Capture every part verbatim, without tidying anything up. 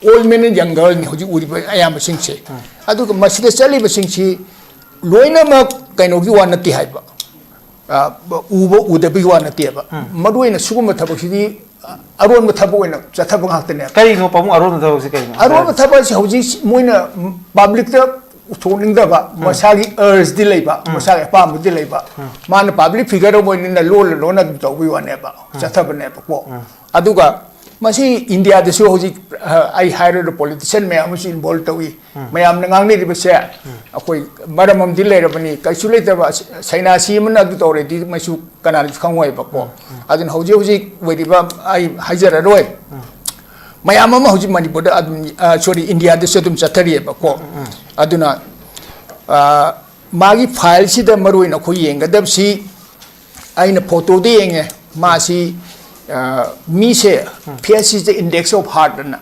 Old men and young girlꯅꯤ ꯍꯧꯖꯤꯛ ꯎꯔꯤꯕ ꯑꯌꯥꯝꯕꯁꯤꯡꯁꯦ꯫ ꯑꯗꯨꯒ ꯃꯁꯤꯗ ꯆꯠꯂꯤꯕꯁꯤꯡꯁꯤ ꯂꯣꯏꯅꯃꯛ ꯀꯩꯅꯣꯒꯤ ꯋꯥ ꯅꯠꯇꯦ ꯍꯥꯏꯕ, ꯑ, ꯎꯕ ꯎꯗꯕꯒꯤ ꯋꯥ ꯅꯠꯇꯦꯕ꯫ ꯃꯔꯨ ꯑꯣꯏꯅ ꯁꯤꯒꯨꯝꯕ ꯊꯕꯛꯁꯤꯗꯤ ꯑꯔꯣꯟꯕ ꯊꯕꯛ ꯑꯣꯏꯅ ꯆꯠꯊꯕ ꯉꯥꯛꯇꯅꯦꯕ꯫ ꯀꯔꯤꯅꯣ ꯄꯥꯕꯨꯡ ꯑꯔꯣꯟꯕ ꯊꯕꯛꯁꯤ ꯀꯩꯅꯣ? ꯑꯔꯣꯟꯕ ꯊꯕꯛꯁꯤ ꯍꯧꯖꯤꯛ ꯃꯣꯏꯅ ꯄꯕ꯭ꯂꯤꯛꯇ ꯎꯊꯣꯛꯅꯤꯡꯗꯕ, ꯃꯁꯥꯒꯤ urgeꯗꯤ ꯂꯩꯕ, ꯃꯁꯥꯒꯤ ꯑꯄꯥꯝꯕꯗꯤ ꯂꯩꯕ, ꯃꯥꯅ ꯄꯕ꯭ꯂꯤꯛ ꯐꯤꯒꯔ ꯑꯃ ꯑꯣꯏꯅꯤꯅ ꯂꯣꯟꯅ ꯂꯣꯟꯅ ꯑꯗꯨꯝ ꯇꯧꯕꯒꯤ ꯋꯥꯅꯦꯕ, ꯆꯠꯊꯕꯅꯦꯕꯀꯣ꯫ ꯑꯗꯨꯒ ꯃꯁꯤ ꯏꯟꯗꯤꯌꯥꯗꯁꯨ ꯍꯧꯖꯤꯛ, ꯑ, ꯑꯩ ꯍꯥꯏꯔꯣꯏꯗ, ꯄꯣꯂꯤꯇꯤꯁꯤꯌꯥꯟ ꯃꯌꯥꯝ ꯑꯃꯁꯨ ꯏꯟꯚꯣꯜꯕ ꯇꯧꯏ꯫ ꯃꯌꯥꯝꯅ ꯉꯥꯡꯅꯔꯤꯕꯁꯦ ꯑꯩꯈꯣꯏ ꯃꯔꯝ ꯑꯃꯗꯤ ꯂꯩꯔꯕꯅꯤ, ꯀꯩꯁꯨ ꯂꯩꯇꯕ ꯁ-, ꯁꯩꯅꯥꯁꯤ ꯑꯃꯅ ꯑꯗꯨ ꯇꯧꯔꯗꯤ ꯃꯁꯨ ꯀꯅꯥꯅꯁꯨ ꯈꯪꯉꯣꯏꯕꯀꯣ꯫ ꯑꯗꯨꯅ ꯍꯧꯖꯤꯛ ꯍꯧꯖꯤꯛ ꯑꯣꯏꯔꯤꯕ ꯑꯩ ꯍꯥꯏꯖꯔꯔꯣꯏ꯫ ꯃꯌꯥꯝ ꯑꯃ ꯍꯧꯖꯤꯛ ꯃꯅꯤꯄꯨꯔꯗ ꯑꯗꯨꯝ, ꯑ, ꯁꯣꯔꯤ, ꯏꯟꯗꯤꯌꯥꯗꯁꯨ ꯑꯗꯨꯝ ꯆꯠꯊꯔꯤꯑꯕꯀꯣ꯫ ꯑꯗꯨꯅ, ꯑ, ꯃꯥꯒꯤ ꯐꯥꯏꯜꯁꯤꯗ ꯃꯔꯨ ꯑꯣꯏꯅ ꯑꯩꯈꯣꯏ ꯌꯦꯡꯒꯗꯕꯁꯤ, ꯑꯩꯅ ꯐꯣꯇꯣꯗ ꯌꯦꯡꯉꯦ, ꯃꯥꯁꯤ, ꯑ, ꯃꯤꯁꯦ, ꯐꯦꯁꯁꯤꯗ index of heart ꯑꯅ,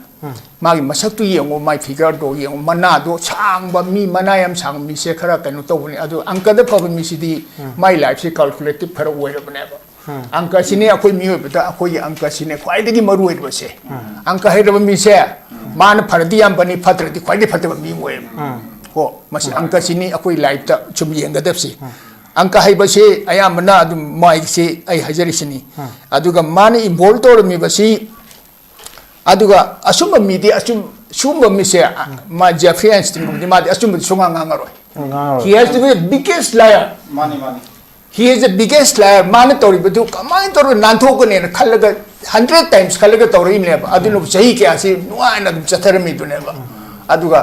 ꯃꯥꯒꯤ ꯃꯁꯛꯇꯨ ꯌꯦꯡꯉꯣ, ꯃꯥꯒꯤ ꯐꯤꯒꯔꯗꯣ ꯌꯦꯡꯉꯣ, ꯃꯅꯥꯗꯣ ꯁꯥꯡꯕ, ꯃꯤ ꯃꯅꯥ ꯌꯥꯝ ꯁꯥꯡꯕ ꯃꯤꯁꯦ ꯈꯔ ꯀꯩꯅꯣ ꯇꯧꯕꯅꯤ꯫ ꯑꯗꯨ ꯑꯪꯀꯗ ꯐꯕ ꯃꯤꯁꯤꯗꯤ ꯃꯥꯏ ꯂꯥꯏꯐꯁꯤ ꯀꯥꯜꯀꯨꯂꯦꯇꯤꯞ ꯈꯔ ꯑꯣꯏꯔꯕꯅꯦꯕ꯫ ꯑꯪꯀꯁꯤꯅꯦ ꯑꯩꯈꯣꯏ ꯃꯤꯑꯣꯏꯕꯗ ꯑꯩꯈꯣꯏꯒꯤ ꯑꯪꯀꯁꯤꯅꯦ ꯈ꯭ꯋꯥꯏꯗꯒꯤ ꯃꯔꯨ ꯑꯣꯏꯔꯤꯕꯁꯦ꯫ ꯑꯪꯀ ꯍꯩꯔꯕ ꯃꯤꯁꯦ, ꯃꯥꯅ ꯐꯔꯗꯤ ꯌꯥꯝ ꯐꯅꯤ, ꯐꯠꯇ꯭ꯔꯗꯤ ꯈ꯭ꯋꯥꯏꯗꯒꯤ ꯐꯠꯇꯕ ꯃꯤ ꯑꯣꯏꯌꯦꯕ꯫ ꯀꯣ, ꯃꯁꯤ ꯑꯪꯀꯁꯤꯅꯤ ꯑꯩꯈꯣꯏ ꯂꯥꯏꯐꯇ ꯁꯨꯝ ꯌꯦꯡꯒꯗꯕꯁꯤ꯫ ꯑꯪꯀ ꯍꯩꯕꯁꯤ ꯑꯌꯥꯝꯕꯅ ꯑꯗꯨꯝ ꯃꯥꯏꯁꯤ ꯑꯩ ꯍꯥꯏꯖꯔꯤꯁꯤꯅꯤ꯫ ꯑꯗꯨꯒ ꯃꯥꯅ ꯏꯟꯚꯣꯜꯕ ꯇꯧꯔꯝꯃꯤꯕꯁꯤ, ꯑꯗꯨꯒ ꯑꯆꯨꯝꯕ ꯃꯤꯗꯤ ꯑꯆꯨꯝ-, ꯁꯨꯝꯕ ꯃꯤꯁꯦ, ꯃꯥ ꯖꯦꯐ꯭ꯔꯤ ꯑꯥꯏꯟꯁꯇꯤꯟꯒꯨꯝꯕꯗꯤ ꯃꯥꯗꯤ ꯑꯆꯨꯝꯕꯗꯤ ꯁꯨꯡꯉꯥꯡ ꯉꯥꯡꯉꯔꯣꯏ꯫ ꯉꯥꯡꯉꯔꯣꯏ꯫ He has to be the biggest liar. ꯃꯥꯅꯤ, ꯃꯥꯅꯤ꯫ He is the biggest liar. ꯃꯥꯅ ꯇꯧꯔꯤꯕꯗꯨ ꯀꯃꯥꯏꯅ ꯇꯧꯔꯒ ꯅꯥꯟꯊꯣꯛꯀꯅꯦꯅ ꯈꯜꯂꯒ, hundred times ꯈꯜꯂꯒ ꯇꯧꯔꯛꯏꯕꯅꯦꯕ꯫ ꯑꯗꯨꯅꯕꯨ ꯆꯍꯤ ꯀꯌꯥꯁꯤ ꯅꯨꯡꯉꯥꯏꯅ ꯑꯗꯨꯝ ꯆꯠꯊꯔꯝꯃꯤꯗꯨꯅꯦꯕ꯫ ꯑꯗꯨꯒ,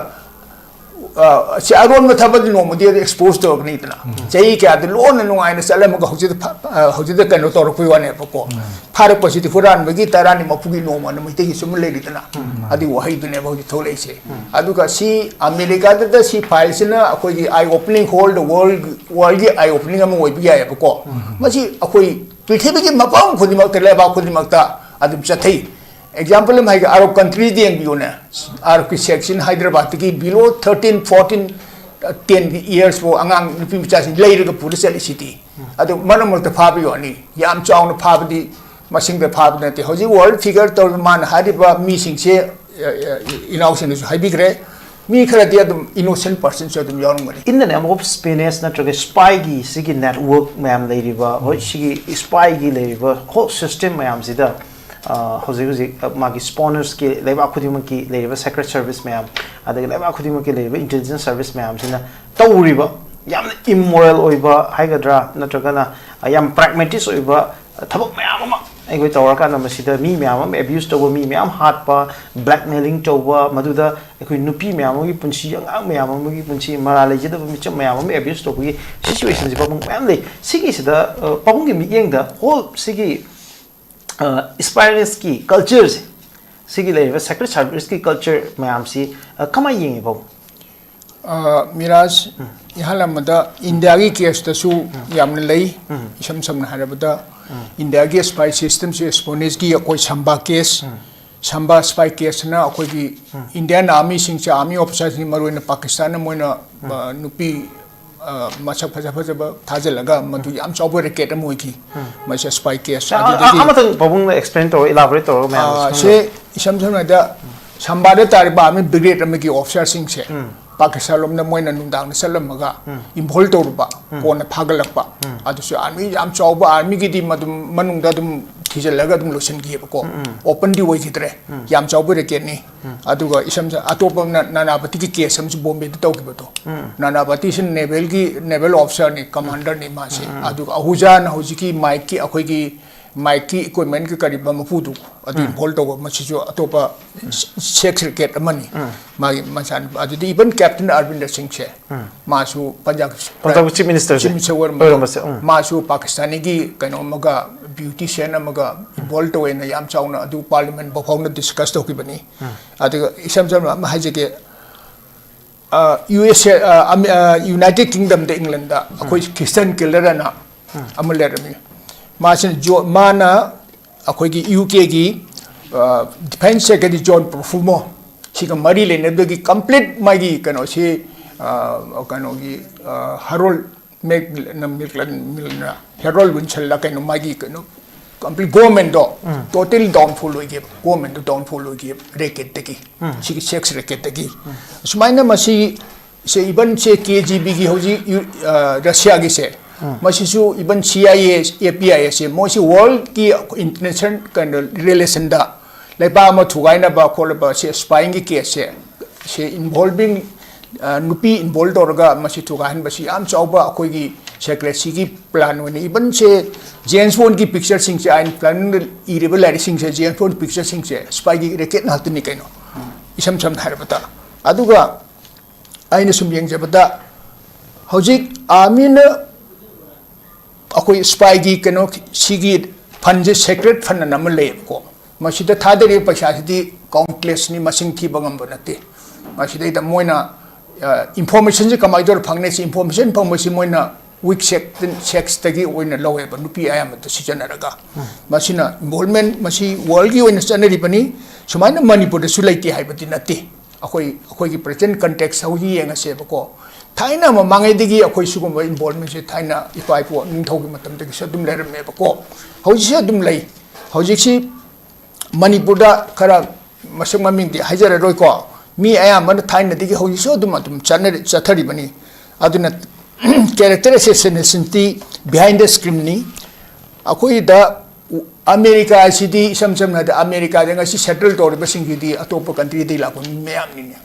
ꯑ, ꯁꯤ ꯑꯔꯣꯟꯕ ꯊꯕꯛꯇꯤ ꯅꯣꯡꯃꯗꯤ ꯑꯗꯨ ꯑꯦꯛꯁꯄꯣꯖ ꯇꯧꯔꯛꯀꯅꯤꯗꯅ꯫ ꯆꯍꯤ ꯀꯌꯥꯗ ꯂꯣꯟꯅ ꯅꯨꯡꯉꯥꯏꯅ ꯆꯠꯂꯝꯃꯒ ꯍꯧꯖꯤꯛꯇ ꯐ-, ꯑ, ꯍꯧꯖꯤꯛꯇ ꯀꯩꯅꯣ ꯇꯧꯔꯛꯄꯒꯤ ꯋꯥꯅꯦꯕꯀꯣ꯫ ꯐꯥꯔꯛꯄꯁꯤꯗꯤ ꯍꯨꯔꯥꯟꯕꯒꯤ ꯇꯔꯥꯅꯤ ꯃꯄꯨꯒꯤ ꯅꯣꯡꯃ ꯑꯅ ꯃꯩꯇꯩꯒꯤ ꯁꯨꯝ ꯂꯩꯔꯤꯗꯅ꯫ ꯑꯗꯨꯒꯤ ꯋꯥꯍꯩꯗꯨꯅꯦꯕ ꯍꯧꯖꯤꯛ ꯊꯣꯛꯂꯛꯏꯁꯦ꯫ ꯑꯗꯨꯒ ꯁꯤ ꯑꯃꯦꯔꯤꯀꯥꯗ ꯁꯤ ꯐꯥꯏꯜꯁꯤꯅ ꯑꯩꯈꯣꯏꯒꯤ eye opening, hold the world, worldꯒꯤ eye opening ꯑꯃ ꯑꯣꯏꯕ ꯌꯥꯏꯑꯕꯀꯣ꯫ ꯃꯁꯤ ꯑꯩꯈꯣꯏ ꯄ꯭ꯔꯤꯊꯤꯕꯤꯒꯤ ꯃꯐꯝ ꯈꯨꯗꯤꯡꯃꯛꯇ, ꯂꯩꯕꯥꯛ ꯈꯨꯗꯤꯡꯃꯛꯇ ꯑꯗꯨꯝ ꯆꯠꯊꯩ꯫ ꯑꯦꯛꯖꯥꯝꯄꯜ ꯑꯃ ꯍꯥꯏꯒꯦ, ꯑꯔꯕ ꯀꯟꯇ꯭ꯔꯤꯗ ꯌꯦꯡꯕꯤꯌꯨꯅꯦ꯫ ꯑꯔꯕꯀꯤ section ꯍꯥꯏꯗ꯭ꯔꯕꯥꯗꯇꯒꯤ below thirteen, fourteen, ten years ꯐꯥꯎ ꯑꯉꯥꯡ ꯅꯨꯄꯤ ꯃꯆꯥꯁꯤꯡ ꯂꯩꯔꯒ ꯄꯨꯔ ꯆꯠꯂꯤꯁꯤꯗꯤ꯫ ꯑꯗꯨ ꯃꯔꯛ ꯃꯔꯛꯇ ꯐꯥꯕꯒꯤ ꯋꯥꯅꯤ, ꯌꯥꯝ ꯆꯥꯎꯅ ꯐꯥꯕꯗꯤ ꯃꯁꯤꯡꯗ ꯐꯥꯕ ꯅꯠꯇꯦ꯫ ꯍꯧꯖꯤꯛ ꯋꯥꯔꯜ ꯐꯤꯒꯔ ꯇꯧꯔꯤꯕ ꯃꯥꯅ ꯍꯥꯏꯔꯤꯕ ꯃꯤꯁꯤꯡꯁꯦ ꯏꯅꯥꯎꯁꯤꯡꯅꯁꯨ ꯍꯥꯏꯕꯤꯈ꯭ꯔꯦ꯫ ꯃꯤ ꯈꯔꯗꯤ ꯑꯗꯨꯝ innocent personꯁꯨ ꯑꯗꯨꯝ ꯌꯥꯎꯔꯝꯒꯅꯤ꯫ In the name of espionage ꯅꯠꯇ꯭ꯔꯒ spyꯒꯤ ꯁꯤꯒꯤ network ꯃꯌꯥꯝ ꯂꯩꯔꯤꯕ, ꯍꯣꯏ, ꯁꯤꯒꯤ spyꯒꯤ ꯂꯩꯔꯤꯕ whole system ꯃꯌꯥꯝꯁꯤꯗ, ꯑ, ꯍꯧꯖꯤꯛ ꯍꯧꯖꯤꯛ, ꯑ, ꯃꯥꯒꯤ spionageꯀꯤ ꯂꯩꯕꯥꯛ ꯈꯨꯗꯤꯡꯃꯛꯀꯤ ꯂꯩꯔꯤꯕ secret service ꯃꯌꯥꯝ, ꯑꯗꯒꯤ ꯂꯩꯕꯥꯛ ꯈꯨꯗꯤꯡꯃꯛꯀꯤ ꯂꯩꯔꯤꯕ intelligence service ꯃꯌꯥꯝꯁꯤꯅ ꯇꯧꯔꯤꯕ ꯌꯥꯝꯅ immoral ꯑꯣꯏꯕ ꯍꯥꯏꯒꯗ꯭ꯔꯥ, ꯅꯠꯇ꯭ꯔꯒꯅ, ꯑ, ꯌꯥꯝ pragmatist ꯑꯣꯏꯕ ꯊꯕꯛ ꯃꯌꯥꯝ ꯑꯃ ꯑꯩꯈꯣꯏ ꯇꯧꯔꯀꯥꯟꯗ, ꯃꯁꯤꯗ ꯃꯤ ꯃꯌꯥꯝ ꯑꯃ abuse ꯇꯧꯕ, ꯃꯤ ꯃꯌꯥꯝ ꯍꯥꯠꯄ, blackmailing ꯇꯧꯕ, ꯃꯗꯨꯗ ꯑꯩꯈꯣꯏ ꯅꯨꯄꯤ ꯃꯌꯥꯝ ꯑꯃꯒꯤ ꯄꯨꯟꯁꯤ, ꯑꯉꯥꯡ ꯃꯌꯥꯝ ꯑꯃꯒꯤ ꯄꯨꯟꯁꯤ, ꯃꯔꯥꯜ ꯂꯩꯖꯗꯕ ꯃꯤꯆꯝ ꯃꯌꯥꯝ ꯑꯃ abuse ꯇꯧꯕꯒꯤ situationꯁꯤ ꯄꯥꯕꯨꯡ ꯃꯌꯥꯝ ꯂꯩ꯫ ꯁꯤꯒꯤꯁꯤꯗ, ꯑ, ꯄꯥꯕꯨꯡꯒꯤ ꯃꯤꯠꯌꯦꯡꯗ whole ꯁꯤꯒꯤ, ꯑ, spionageꯀꯤ cultureꯁꯦ, ꯁꯤꯒꯤ ꯂꯩꯔꯤꯕ secret serviceꯀꯤ culture ꯃꯌꯥꯝꯁꯤ, ꯑ, ꯀꯃꯥꯏꯅ ꯌꯦꯡꯉꯤ ꯄꯥꯕꯨꯡ? ꯑ, ꯃꯤꯔꯥꯖ, ꯏꯍꯥꯟ ꯑꯃꯗ ꯏꯟꯗꯤꯌꯥꯒꯤ caseꯇꯁꯨ ꯌꯥꯝꯅ ꯂꯩ꯫ ꯏꯁꯝ ꯁꯝꯅ ꯍꯥꯏꯔꯕꯗ, ꯏꯟꯗꯤꯌꯥꯒꯤ spy systemꯁꯦ, espionageꯀꯤ ꯑꯩꯈꯣꯏ ꯁꯝꯕꯥ case, ꯁꯝꯕꯥ spy caseꯅ ꯑꯩꯈꯣꯏꯒꯤ Indian armyꯁꯤꯡꯁꯦ, army officerꯁꯤꯡ, ꯃꯔꯨꯑꯣꯏꯅ ꯄꯥꯀꯤꯁꯇꯥꯟꯅ ꯃꯣꯏꯅ, ꯑ, ꯅꯨꯄꯤ, ꯑ, ꯃꯁꯛ ꯐꯖ ꯐꯖꯕ ꯊꯥꯖꯤꯜꯂꯒ ꯃꯗꯨ ꯌꯥꯝ ꯆꯥꯎꯕ racket ꯑꯃ ꯑꯣꯏꯈꯤ꯫ ꯃꯁꯤ spy case꯫ ꯑ, ꯑ, ꯑꯗꯨꯗꯒꯤ ꯑꯃꯇꯪ ꯄꯥꯕꯨꯡꯅ explain ꯇꯧꯔꯒ, elaborate ꯇꯧꯔꯒ ꯃꯌꯥꯝꯗꯁꯨ ꯑ, ꯁꯤ ꯈꯪꯍꯜꯂꯣ꯫ ꯏꯁꯝ ꯁꯝꯅ ꯍꯥꯏꯗ, ꯁꯝꯕꯥꯗ ꯇꯥꯔꯤꯕ army brigade ꯑꯃꯒꯤ officerꯁꯤꯡꯁꯦ ꯄꯥꯀꯤꯁꯇꯥꯟ ꯂꯣꯝꯗ ꯃꯣꯏꯅ ꯅꯨꯡꯗꯥꯡꯗ ꯆꯠꯂꯝꯃꯒ involve ꯇꯧꯔꯨꯕ, ꯀꯣꯟꯅ ꯐꯥꯒꯠꯂꯛꯄ꯫ ꯑꯗꯨꯁꯨ army ꯌꯥꯝ ꯆꯥꯎꯕ, armyꯒꯤꯗꯤ ꯃꯗꯨꯝ ꯃꯅꯨꯡꯗ ꯑꯗꯨꯝ ꯊꯤꯖꯤꯜꯂꯒ ꯑꯗꯨꯝ ꯂꯣꯏꯁꯤꯟꯈꯤꯑꯕꯀꯣ꯫ Openꯗꯤ ꯑꯣꯏꯈꯤꯗ꯭ꯔꯦ꯫ ꯌꯥꯝ ꯆꯥꯎꯕ racketꯅꯤ꯫ ꯑꯗꯨꯒ ꯏꯁꯝ ꯁꯝ-, ꯑꯇꯣꯞꯄ ꯑꯃꯅ ꯅꯥꯅꯥꯄꯇꯤꯒꯤ case ꯑꯃꯁꯨ ꯕꯣꯝꯕꯦꯗ ꯇꯧꯈꯤꯕꯗꯣ꯫ ꯅꯥꯅꯥꯄꯇꯤꯁꯤ navalꯒꯤ, naval officerꯅꯤ, commanderꯅꯤ ꯃꯥꯁꯤ꯫ ꯑꯗꯨꯒ ꯑꯍꯨꯖꯥꯅ ꯍꯧꯖꯤꯛꯀꯤ Mikeꯀꯤ, ꯑꯩꯈꯣꯏꯒꯤ Mikeꯀꯤ equipmentꯀꯤ ꯀꯔꯤꯕ ꯃꯄꯨꯗꯨ, ꯑꯗꯨ involve ꯇꯧꯕ, ꯃꯁꯤꯁꯨ ꯑꯇꯣꯞꯄ sex racket ꯑꯃꯅꯤ꯫ ꯃꯥꯒꯤ ꯃꯆꯥꯅꯨꯄꯥ꯫ ꯑꯗꯨꯗꯤ even Captain Arvinder Singhꯁꯦ, ꯃꯥꯁꯨ Punjab Punjab chief ministerꯁꯦ chief minister ꯑꯣꯏꯔꯝꯕꯗꯣ, ꯑꯣꯏꯔꯝꯕꯁꯦ, ꯎꯝ꯫ ꯃꯥꯁꯨ ꯄꯥꯀꯤꯁꯇꯥꯅꯤꯒꯤ ꯀꯩꯅꯣ ꯑꯃꯒ, beautician ꯑꯃꯒ involve ꯇꯧꯋꯦꯅ ꯌꯥꯝ ꯆꯥꯎꯅ ꯑꯗꯨ parliament ꯐꯥꯎꯅ discuss ꯇꯧꯈꯤꯕꯅꯤ꯫ ꯑꯗꯨꯒ ꯏꯁꯝ ꯁꯝꯅ ꯑꯃ ꯍꯥꯏꯖꯒꯦ, ꯑ, USA, ꯑ, ꯑꯃ-, ꯑ, United Kingdomꯗ, Englandꯗ ꯑꯩꯈꯣꯏ Christian Killer ꯑꯅ ꯑꯃ ꯂꯩꯔꯝꯃꯤ꯫ ꯃꯥꯁꯤꯅ ꯖꯣ-, ꯃꯥꯅ ꯑꯩꯈꯣꯏꯒꯤ UKꯒꯤ, ꯑ, Defence Secretary John Profumo ꯁꯤꯒ ꯃꯔꯤ ꯂꯩꯅꯕꯗꯒꯤ complete ꯃꯥꯒꯤ ꯀꯩꯅꯣꯁꯤ, ꯑ, ꯀꯩꯅꯣꯒꯤ, ꯑ, Harold Mac-, ꯅ-, Macmillan-, ꯃꯤꯜꯅ Harold Wilsonꯂ ꯀꯩꯅꯣ ꯃꯥꯒꯤ ꯀꯩꯅꯣ ꯀꯝꯄ꯭ꯂꯤꯠ ꯒꯣꯔꯃꯦꯟꯗꯣ ꯇꯣꯇꯦꯜ ꯗꯥꯎꯟꯐꯣꯜ ꯑꯣꯏꯈꯤꯕ, ꯒꯣꯔꯃꯦꯟꯗꯣ ꯗꯥꯎꯟꯐꯣꯜ ꯑꯣꯏꯈꯤꯕ ꯔꯦꯀꯦꯠꯇꯒꯤ, ꯁꯤꯒꯤ ꯁꯦꯛꯁ ꯔꯦꯀꯦꯠꯇꯒꯤ꯫ ꯁꯨꯃꯥꯏꯅ ꯃꯁꯤ ꯁꯦ, ꯏꯚꯟ ꯁꯦ ꯀꯦ ꯖꯤ ꯕꯤꯒꯤ ꯍꯧꯖꯤꯛ ꯌꯨ-, ꯑ, ꯔꯁꯤꯌꯥꯒꯤꯁꯦ, ꯃꯁꯤꯁꯨ even C I A, A P I ꯑꯦꯁꯦ, ꯃꯣꯏꯁꯤ ꯋꯥꯔꯜꯒꯤ ꯏꯟꯇꯔꯅꯦꯁꯅꯦꯜ ꯀꯩꯅꯣ ꯔꯤꯂꯦꯁꯟꯗ ꯂꯩꯕꯥꯛ ꯑꯃ ꯊꯨꯒꯥꯏꯅꯕ ꯈꯣꯠꯅꯕ ꯁꯦ ꯁ꯭ꯄꯥꯏꯒꯤ ꯀꯦꯁꯁꯦ, ꯁꯦ ꯏꯟꯚꯣꯜꯚꯤꯡ, ꯑ, ꯅꯨꯄꯤ ꯏꯟꯚꯣꯜꯚ ꯇꯧꯔꯒ ꯃꯁꯤ ꯊꯨꯒꯥꯏꯍꯟꯕꯁꯤ ꯌꯥꯝ ꯆꯥꯎꯕ ꯑꯩꯈꯣꯏꯒꯤ ꯁꯦꯀ꯭ꯔꯦꯁꯤꯒꯤ ꯄ꯭ꯂꯥꯟ ꯑꯣꯏꯅ, ꯏꯚꯟ ꯁꯦ ꯖꯦꯝꯁ ꯕꯣꯟꯒꯤ ꯄꯤꯛꯆꯔꯁꯤꯡꯁꯦ, ꯑꯩꯅ ꯄ꯭ꯂꯥꯟꯅꯤꯡꯗ ꯏꯔꯤꯕ ꯂꯥꯏꯔꯤꯛꯁꯤꯡꯁꯦ, ꯖꯦꯝꯁ ꯕꯣꯟ ꯄꯤꯛꯆꯔꯁꯤꯡꯁꯦ ꯁ꯭ꯄꯥꯏꯒꯤ ꯔꯦꯀꯦꯠ ꯉꯥꯛꯇꯅꯤ ꯀꯩꯅꯣ, ꯏꯁꯝ ꯁꯝꯅ ꯍꯥꯏꯔꯕꯗ꯫ ꯑꯗꯨꯒ ꯑꯩꯅ ꯁꯨꯝ ꯌꯦꯡꯖꯕꯗ, ꯍꯧꯖꯤꯛ ꯑꯥꯔꯃꯤꯅ ꯑꯩꯈꯣꯏ ꯁ꯭ꯄꯥꯏꯒꯤ ꯀꯩꯅꯣ, ꯁꯤꯒꯤ ꯐꯟꯁꯦ ꯁꯦꯀ꯭ꯔꯦꯠ ꯐꯟ ꯑꯅ ꯑꯃ ꯂꯩꯌꯦꯕꯀꯣ꯫ ꯃꯁꯤꯗ ꯊꯥꯗꯔꯤꯕ ꯄꯩꯁꯥꯁꯤꯗꯤ ꯀꯥꯎꯟꯠꯂꯦꯁꯅꯤ, ꯃꯁꯤꯡ ꯊꯤꯕ ꯉꯝꯕ ꯅꯠꯇꯦ꯫ ꯃꯁꯤꯗꯩꯗ ꯃꯣꯏꯅ, ꯑ, ꯏꯟꯐꯣꯔꯃꯦꯁꯟꯁꯦ ꯀꯃꯥꯏꯅ ꯇꯧꯔ ꯐꯪꯅꯤ? ꯁꯤ ꯏꯟꯐꯣꯔꯃꯦꯁꯟ ꯐꯪꯕꯁꯤ ꯃꯣꯏꯅ ꯋꯤꯛ ꯁꯦꯛ-, ꯁꯦꯛꯁꯇꯒꯤ ꯑꯣꯏꯅ ꯂꯧꯋꯦꯕ, ꯅꯨꯄꯤ ꯑꯌꯥꯝꯕꯗ ꯁꯤꯖꯤꯟꯅꯔꯒ꯫ ꯃꯁꯤꯅ ꯏꯟꯚꯣꯜꯚꯃꯦꯟ, ꯃꯁꯤ ꯋꯥꯔꯜꯒꯤ ꯑꯣꯏꯅ ꯆꯠꯅꯔꯤꯕꯅꯤ꯫ ꯁꯨꯃꯥꯏꯅ ꯃꯅꯤꯄꯨꯔꯗꯁꯨ ꯂꯩꯇꯦ ꯍꯥꯏꯕꯗꯤ ꯅꯠꯇꯦ꯫ ꯑꯩꯈꯣꯏ, ꯑꯩꯈꯣꯏꯒꯤ ꯄ꯭ꯔꯦꯖꯦꯟ ꯀꯟꯇꯦꯛꯁ ꯍꯧꯖꯤꯛ ꯌꯦꯡꯉꯁꯦꯕꯀꯣ꯫ ꯊꯥꯏꯅ ꯃꯃꯥꯡꯉꯩꯗꯒꯤ ꯑꯩꯈꯣꯏ ꯁꯤꯒꯨꯝꯕ ꯏꯟꯚꯣꯜꯚꯃꯦꯟꯁꯦ ꯊꯥꯏꯅ ꯏꯄꯥ ꯏꯄꯨ ꯅꯤꯡꯊꯧꯒꯤ ꯃꯇꯝꯗꯒꯤꯁꯨ ꯑꯗꯨꯝ ꯂꯩꯔꯝꯃꯦꯕꯀꯣ꯫ ꯍꯧꯖꯤꯛꯁꯨ ꯑꯗꯨꯝ ꯂꯩ꯫ ꯍꯧꯖꯤꯛꯁꯤ ꯃꯅꯤꯄꯨꯔꯗ ꯈꯔ ꯃꯁꯛ ꯃꯃꯤꯡꯗꯤ ꯍꯥꯏꯖꯔꯔꯣꯏꯀꯣ, ꯃꯤ ꯑꯌꯥꯝꯕꯅ ꯊꯥꯏꯅꯗꯒꯤ ꯍꯧꯖꯤꯛꯁꯨ ꯑꯗꯨꯝ, ꯑꯗꯨꯝ ꯆꯠꯅꯔꯤ-, ꯆꯠꯊꯔꯤꯕꯅꯤ꯫ ꯑꯗꯨꯅ ꯀꯦꯔꯦꯛꯇꯔ ꯑꯦꯁꯦꯁꯤꯅꯦꯁꯟꯗꯤ ꯕꯤꯍꯥꯏꯟ ꯗ ꯁ꯭ꯀ꯭ꯔꯤꯟꯅꯤ꯫ ꯑꯩꯈꯣꯏꯗ ꯑꯃꯦꯔꯤꯀꯥ ꯑꯁꯤꯗꯤ ꯏꯁꯝ ꯁꯝꯅ ꯍꯥꯏꯔꯕꯗ ꯑꯃꯦꯔꯤꯀꯥꯗ ꯉꯁꯤ ꯁꯦꯇꯜ ꯇꯧꯔꯤꯕꯁꯤꯡꯁꯤꯗꯤ ꯑꯇꯣꯞꯄ ꯀꯟꯇ꯭ꯔꯤꯗꯒꯤ ꯂꯥꯛꯄ ꯃꯤ ꯃꯌꯥꯝꯅꯤꯅꯦ꯫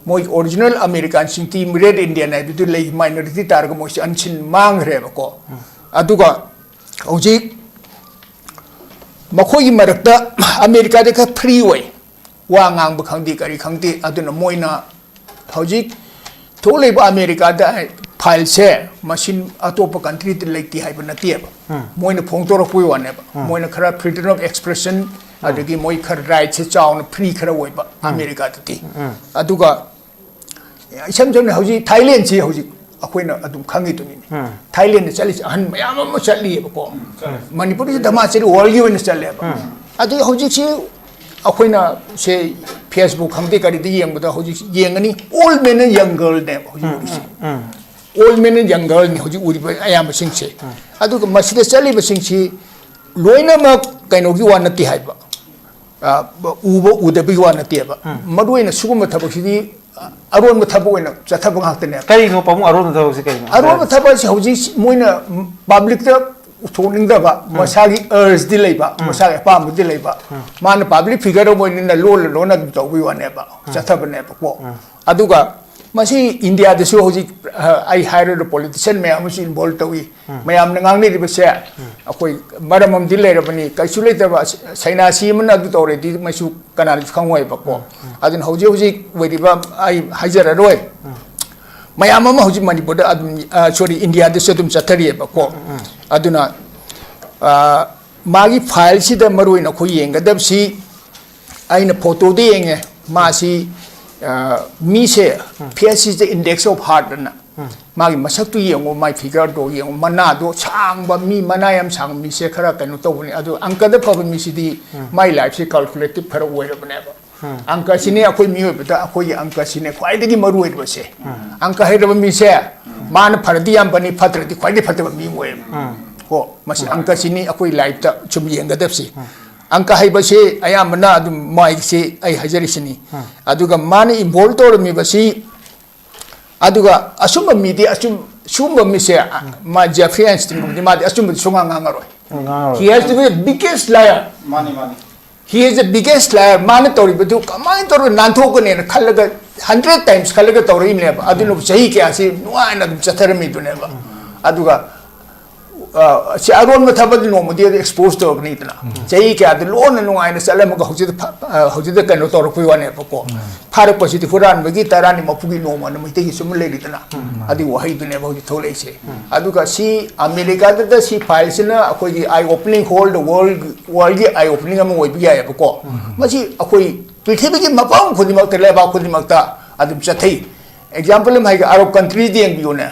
ꯃꯣꯏ ꯑꯣꯔꯤꯖꯤꯅꯦꯜ ꯑꯃꯦꯔꯤꯀꯥꯟꯁꯤꯡꯗꯤ ꯔꯦꯠ ꯏꯟꯗꯤꯌꯥꯟ ꯍꯥꯏꯕꯗꯨ ꯂꯩ, ꯃꯥꯏꯅꯣꯔꯤꯇꯤ ꯇꯥꯔꯒ ꯃꯣꯏꯁꯦ ꯑꯟꯁꯤꯟ ꯃꯥꯡꯈ꯭ꯔꯦꯕꯀꯣ꯫ ꯑꯗꯨꯒ ꯍꯧꯖꯤꯛ ꯃꯈꯣꯏꯒꯤ ꯃꯔꯛꯇ ꯑꯃꯦꯔꯤꯀꯥꯗꯤ ꯈꯔ ꯐ꯭ꯔꯤ ꯑꯣꯏ, ꯋꯥ ꯉꯥꯡꯕ ꯈꯪꯗꯦ, ꯀꯔꯤ ꯈꯪꯗꯦ꯫ ꯑꯗꯨꯅ ꯃꯣꯏꯅ ꯍꯧꯖꯤꯛ ꯊꯣꯛꯂꯤꯕ ꯑꯃꯦꯔꯤꯀꯥꯗ ꯐꯥꯏꯜꯁꯦ ꯃꯁꯤ ꯑꯇꯣꯞꯄ ꯀꯟꯇ꯭ꯔꯤꯗ ꯂꯩꯇꯦ ꯍꯥꯏꯕ ꯅꯠꯇꯦꯕ꯫ ꯃꯣꯏꯅ ꯐꯣꯡꯗꯣꯔꯛꯄꯒꯤ ꯋꯥꯅꯦꯕ꯫ ꯃꯣꯏꯅ ꯈꯔ ꯐ꯭ꯔꯤꯗꯝ ꯑꯣꯐ ꯑꯦꯛꯁꯄ꯭ꯔꯦꯁꯟ, ꯑꯗꯒꯤ ꯃꯣꯏ ꯈꯔ ꯔꯥꯏꯠꯁꯦ ꯆꯥꯎꯅ, ꯐ꯭ꯔꯤ ꯈꯔ ꯑꯣꯏꯕ ꯑꯃꯦꯔꯤꯀꯥꯗꯗꯤ꯫ ꯑꯗꯨꯒ ꯏꯁꯝ ꯁꯝꯅ ꯍꯧꯖꯤꯛ ꯊꯥꯏꯂꯦꯟꯁꯤ ꯍꯧꯖꯤꯛ ꯑꯩꯈꯣꯏꯅ ꯑꯗꯨꯝ ꯈꯪꯉꯤꯗꯨꯅꯤꯅꯦ꯫ ꯊꯥꯏꯂꯦꯟꯗ ꯆꯠꯂꯤꯁꯦ ꯑꯍꯟ ꯃꯌꯥꯝ ꯑꯃ ꯆꯠꯂꯤꯑꯕꯀꯣ꯫ ꯃꯅꯤꯄꯨꯔꯗ ꯙꯃꯥꯆꯔꯤ ꯋꯥꯔꯜꯒꯤ ꯑꯣꯏꯅ ꯆꯠꯂꯦꯕ꯫ ꯑꯗꯨ ꯍꯧꯖꯤꯛꯁꯤ ꯑꯩꯈꯣꯏꯅ ꯁꯦ ꯐꯦꯁꯕꯨꯛ ꯈꯪꯗꯦ ꯀꯔꯤꯗ ꯌꯦꯡꯕꯗ ꯍꯧꯖꯤꯛ ꯌꯦꯡꯒꯅꯤ, ꯑꯣꯜ ꯃꯦꯟ ꯑꯦꯟ ꯌꯪ ꯒꯔꯜꯅꯦꯕ ꯍꯧꯖꯤꯛ ꯎꯔꯤꯁꯦ꯫ ꯑꯣꯜ ꯃꯦꯟ ꯑꯦꯟ ꯌꯪ ꯒꯔꯜꯅꯤ ꯍꯧꯖꯤꯛ ꯎꯔꯤꯕ ꯑꯌꯥꯝꯕꯁꯤꯡꯁꯦ꯫ ꯑꯗꯨꯒ ꯃꯁꯤꯗ ꯆꯠꯂꯤꯕꯁꯤꯡꯁꯤ ꯂꯣꯏꯅꯃꯛ ꯀꯩꯅꯣꯒꯤ ꯋꯥ ꯅꯠꯇꯦ ꯍꯥꯏꯕ, ꯑ, ꯎꯕ ꯎꯗꯕꯒꯤ ꯋꯥ ꯅꯠꯇꯦꯕ꯫ ꯎꯝ꯫ ꯃꯔꯨ ꯑꯣꯏꯅ ꯁꯤꯒꯨꯝꯕ ꯊꯕꯛꯁꯤꯗꯤ, ꯑ, ꯑꯔꯣꯟꯕ ꯊꯕꯛ ꯑꯣꯏꯅ ꯆꯠꯊꯕ ꯉꯥꯛꯇꯅꯦꯕ꯫ ꯀꯔꯤꯅꯣ ꯄꯥꯕꯨꯡ, ꯑꯔꯣꯟꯕ ꯊꯕꯛꯁꯤ ꯀꯔꯤꯅꯣ? ꯑꯔꯣꯟꯕ ꯊꯕꯛ ꯍꯥꯏꯁꯦ ꯍꯧꯖꯤꯛ ꯃꯣꯏꯅ ꯄꯕ꯭ꯂꯤꯛꯇ ꯎꯊꯣꯛꯅꯤꯡꯗꯕ, ꯎꯝ꯫ ꯃꯁꯥꯒꯤ ꯑꯔꯖꯇꯤ ꯂꯩꯕ, ꯎꯝ꯫ ꯃꯁꯥꯒꯤ ꯑꯄꯥꯝꯕꯗꯤ ꯂꯩꯕ, ꯎꯝ꯫ ꯃꯥꯅ ꯄꯕ꯭ꯂꯤꯛ ꯐꯤꯒꯔ ꯑꯃ ꯑꯣꯏꯅꯤꯅ ꯂꯣꯟꯅ ꯂꯣꯟꯅ ꯑꯗꯨꯝ ꯇꯧꯕꯒꯤ ꯋꯥꯅꯦꯕ, ꯎꯝ꯫ ꯆꯠꯊꯕꯅꯦꯕꯀꯣ꯫ ꯎꯝ꯫ ꯑꯗꯨꯒ ꯃꯁꯤ ꯏꯟꯗꯤꯌꯥꯗꯁꯨ ꯍꯧꯖꯤꯛ, ꯑ, ꯑꯩ ꯍꯥꯏꯔꯣꯏꯗ, ꯄꯣꯂꯤꯇꯤꯁꯤꯌꯥꯟ ꯃꯌꯥꯝ ꯑꯃꯁꯨ ꯏꯟꯚꯣꯜꯕ ꯇꯧꯏ꯫ ꯎꯝ꯫ ꯃꯌꯥꯝꯅ ꯉꯥꯡꯅꯔꯤꯕꯁꯦ, ꯎꯝ꯫ ꯑꯩꯈꯣꯏ ꯃꯔꯝ ꯑꯃꯗꯤ ꯂꯩꯔꯕꯅꯤ, ꯀꯩꯁꯨ ꯂꯩꯇꯕ ꯁ-, ꯁꯩꯅꯥꯁꯤ ꯑꯃꯅ ꯑꯗꯨ ꯇꯧꯔꯗꯤ ꯃꯩꯁꯨ ꯀꯅꯥꯅꯁꯨ ꯈꯪꯉꯣꯏꯕꯀꯣ꯫ ꯎꯝ, ꯎꯝ꯫ ꯑꯗꯨꯅ ꯍꯧꯖꯤꯛ ꯍꯧꯖꯤꯛ ꯑꯣꯏꯔꯤꯕ, ꯑꯩ ꯍꯥꯏꯖꯔꯔꯣꯏ꯫ ꯎꯝ꯫ ꯃꯌꯥꯝ ꯑꯃ ꯍꯧꯖꯤꯛ ꯃꯅꯤꯄꯨꯔꯗ ꯑꯗꯨꯝ, ꯑ, ꯁꯣꯔꯤ, ꯏꯟꯗꯤꯌꯥꯗꯁꯨ ꯑꯗꯨꯝ ꯆꯠꯊꯔꯤꯑꯕꯀꯣ꯫ ꯎꯝ, ꯎꯝ꯫ ꯑꯗꯨꯅ, ꯑ, ꯃꯥꯒꯤ ꯐꯥꯏꯜꯁꯤꯗ ꯃꯔꯨ ꯑꯣꯏꯅ ꯑꯩꯈꯣꯏ ꯌꯦꯡꯒꯗꯕꯁꯤ, ꯑꯩꯅ ꯐꯣꯇꯣꯗ ꯌꯦꯡꯉꯦ, ꯃꯥꯁꯤ, ꯑ, ꯃꯤꯁꯦ, ꯎꯝ꯫ ꯐꯦꯁꯁꯤꯗ index of heart ꯑꯅ, ꯎꯝ꯫ ꯃꯥꯒꯤ ꯃꯁꯛꯇꯨ ꯌꯦꯡꯉꯣ, ꯃꯥꯒꯤ ꯐꯤꯒꯔꯗꯣ ꯌꯦꯡꯉꯣ, ꯃꯅꯥꯗꯣ ꯁꯥꯡꯕ, ꯃꯤ ꯃꯅꯥ ꯌꯥꯝ ꯁꯥꯡꯕ ꯃꯤꯁꯦ ꯈꯔ ꯀꯩꯅꯣ ꯇꯧꯕꯅꯤ꯫ ꯑꯗꯣ ꯑꯪꯀꯗ ꯐꯕ ꯃꯤꯁꯤꯗꯤ, ꯎꯝ꯫ ꯃꯥꯏ ꯂꯥꯏꯐꯁꯦ ꯀꯥꯜꯀꯨꯂꯦꯇꯤꯞ ꯈꯔ ꯑꯣꯏꯔꯕꯅꯦꯕ꯫ ꯎꯝ꯫ ꯑꯪꯀꯁꯤꯅꯦ ꯑꯩꯈꯣꯏ ꯃꯤꯑꯣꯏꯕꯗ, ꯑꯩꯈꯣꯏꯒꯤ ꯑꯪꯀꯁꯤꯅꯦ ꯈ꯭ꯋꯥꯏꯗꯒꯤ ꯃꯔꯨ ꯑꯣꯏꯔꯤꯕꯁꯦ꯫ ꯎꯝ꯫ ꯑꯪꯀ ꯍꯩꯔꯕ ꯃꯤꯁꯦ, ꯃꯥꯅ ꯐꯔꯗꯤ ꯌꯥꯝ ꯐꯅꯤ, ꯐꯠꯇ꯭ꯔꯗꯤ ꯈ꯭ꯋꯥꯏꯗꯒꯤ ꯐꯠꯇꯕ ꯃꯤ ꯑꯣꯏꯌꯦꯕ꯫ ꯎꯝ꯫ ꯀꯣ, ꯃꯁꯤ ꯎꯝ꯫ ꯑꯪꯀꯁꯤꯅꯤ ꯑꯩꯈꯣꯏ ꯂꯥꯏꯐꯇ ꯁꯨꯝ ꯌꯦꯡꯒꯗꯕꯁꯤ꯫ ꯎꯝ꯫ ꯑꯪꯀ ꯍꯩꯕꯁꯤ ꯑꯌꯥꯝꯕꯅ ꯑꯗꯨꯝ ꯃꯥꯏꯁꯤ ꯑꯩ ꯍꯥꯏꯖꯔꯤꯁꯤꯅꯤ꯫ ꯎꯝ꯫ ꯑꯗꯨꯒ ꯃꯥꯅ ꯏꯟꯚꯣꯜꯕ ꯇꯧꯔꯝꯃꯤꯕꯁꯤ, ꯑꯗꯨꯒ ꯑꯆꯨꯝꯕ ꯃꯤꯗꯤ ꯑꯆꯨꯝ-, ꯁꯨꯝꯕ ꯃꯤꯁꯦ, ꯃꯥ ꯖꯦꯐ꯭ꯔꯤ ꯑꯥꯏꯟꯁꯇꯤꯟꯒꯨꯝꯕꯗꯤ ꯃꯥꯗꯤ ꯑꯆꯨꯝꯕꯗꯤ ꯁꯨꯡꯉꯥꯡ ꯉꯥꯡꯉꯔꯣꯏ꯫ ꯉꯥꯡꯉꯔꯣꯏ꯫ He has to be the biggest liar. ꯃꯥꯅꯤ, ꯃꯥꯅꯤ꯫ He is the biggest liar. ꯃꯥꯅ ꯇꯧꯔꯤꯕꯗꯨ ꯀꯃꯥꯏꯅ ꯇꯧꯔꯒ ꯅꯥꯟꯊꯣꯛꯀꯅꯦꯅ ꯈꯜꯂꯒ, hundred times ꯈꯜꯂꯒ ꯇꯧꯔꯛꯏꯕꯅꯦꯕ꯫ ꯑꯗꯨꯅꯕꯨ ꯆꯍꯤ ꯀꯌꯥꯁꯤ ꯅꯨꯡꯉꯥꯏꯅ ꯑꯗꯨꯝ ꯆꯠꯊꯔꯝꯃꯤꯗꯨꯅꯦꯕ꯫ ꯑꯗꯨꯒ, ꯑ, ꯁꯤ ꯑꯔꯣꯟꯕ ꯊꯕꯛꯇꯤ ꯅꯣꯡꯃꯗꯤ ꯑꯦꯛꯁꯄꯣꯖ ꯇꯧꯔꯛꯀꯅꯤꯗꯅ꯫ ꯎꯝ꯫ ꯆꯍꯤ ꯀꯌꯥꯗ ꯂꯣꯟꯅ ꯅꯨꯡꯉꯥꯏꯅ ꯆꯠꯂꯝꯃꯒ ꯍꯧꯖꯤꯛꯇ ꯐ-, ꯑ, ꯍꯧꯖꯤꯛꯇ ꯀꯩꯅꯣ ꯇꯧꯔꯛꯄꯩ ꯋꯥꯅꯦꯕꯀꯣ꯫ ꯎꯝ꯫ ꯐꯥꯔꯛꯄꯁꯤꯗꯤ ꯍꯨꯔꯥꯟꯕꯒꯤ ꯇꯔꯥꯅꯤ ꯃꯄꯨꯒꯤ ꯅꯣꯡꯃꯅ ꯃꯩꯇꯩꯒꯤ ꯁꯨꯝ ꯂꯩꯔꯤꯗꯅ꯫ ꯎꯝ꯫ ꯑꯗꯨꯒꯤ ꯋꯥꯍꯩꯗꯨꯅꯦꯕ ꯍꯧꯖꯤꯛ ꯊꯣꯛꯂꯛꯏꯁꯦ꯫ ꯎꯝ꯫ ꯑꯗꯨꯒ ꯁꯤ ꯑꯃꯦꯔꯤꯀꯥꯗ ꯁꯤ ꯐꯥꯏꯜꯁꯤꯅ ꯑꯩꯈꯣꯏꯒꯤ eye opening, hold the world, worldꯒꯤ eye opening ꯑꯃ ꯑꯣꯏꯕ ꯌꯥꯏꯑꯕꯀꯣ꯫ ꯎꯝ꯫ ꯃꯁꯤ ꯑꯩꯈꯣꯏ ꯄ꯭ꯔꯤꯊꯤꯕꯤꯒꯤ ꯃꯐꯝ ꯈꯨꯗꯤꯡꯃꯛꯇ, ꯂꯩꯕꯥꯛ ꯈꯨꯗꯤꯡꯃꯛꯇ ꯑꯗꯨꯝ ꯆꯠꯊꯩ꯫ Example ꯑꯃ ꯍꯥꯏꯒꯦ, Arab countryꯗ ꯌꯦꯡꯕꯤꯌꯨꯅꯦ꯫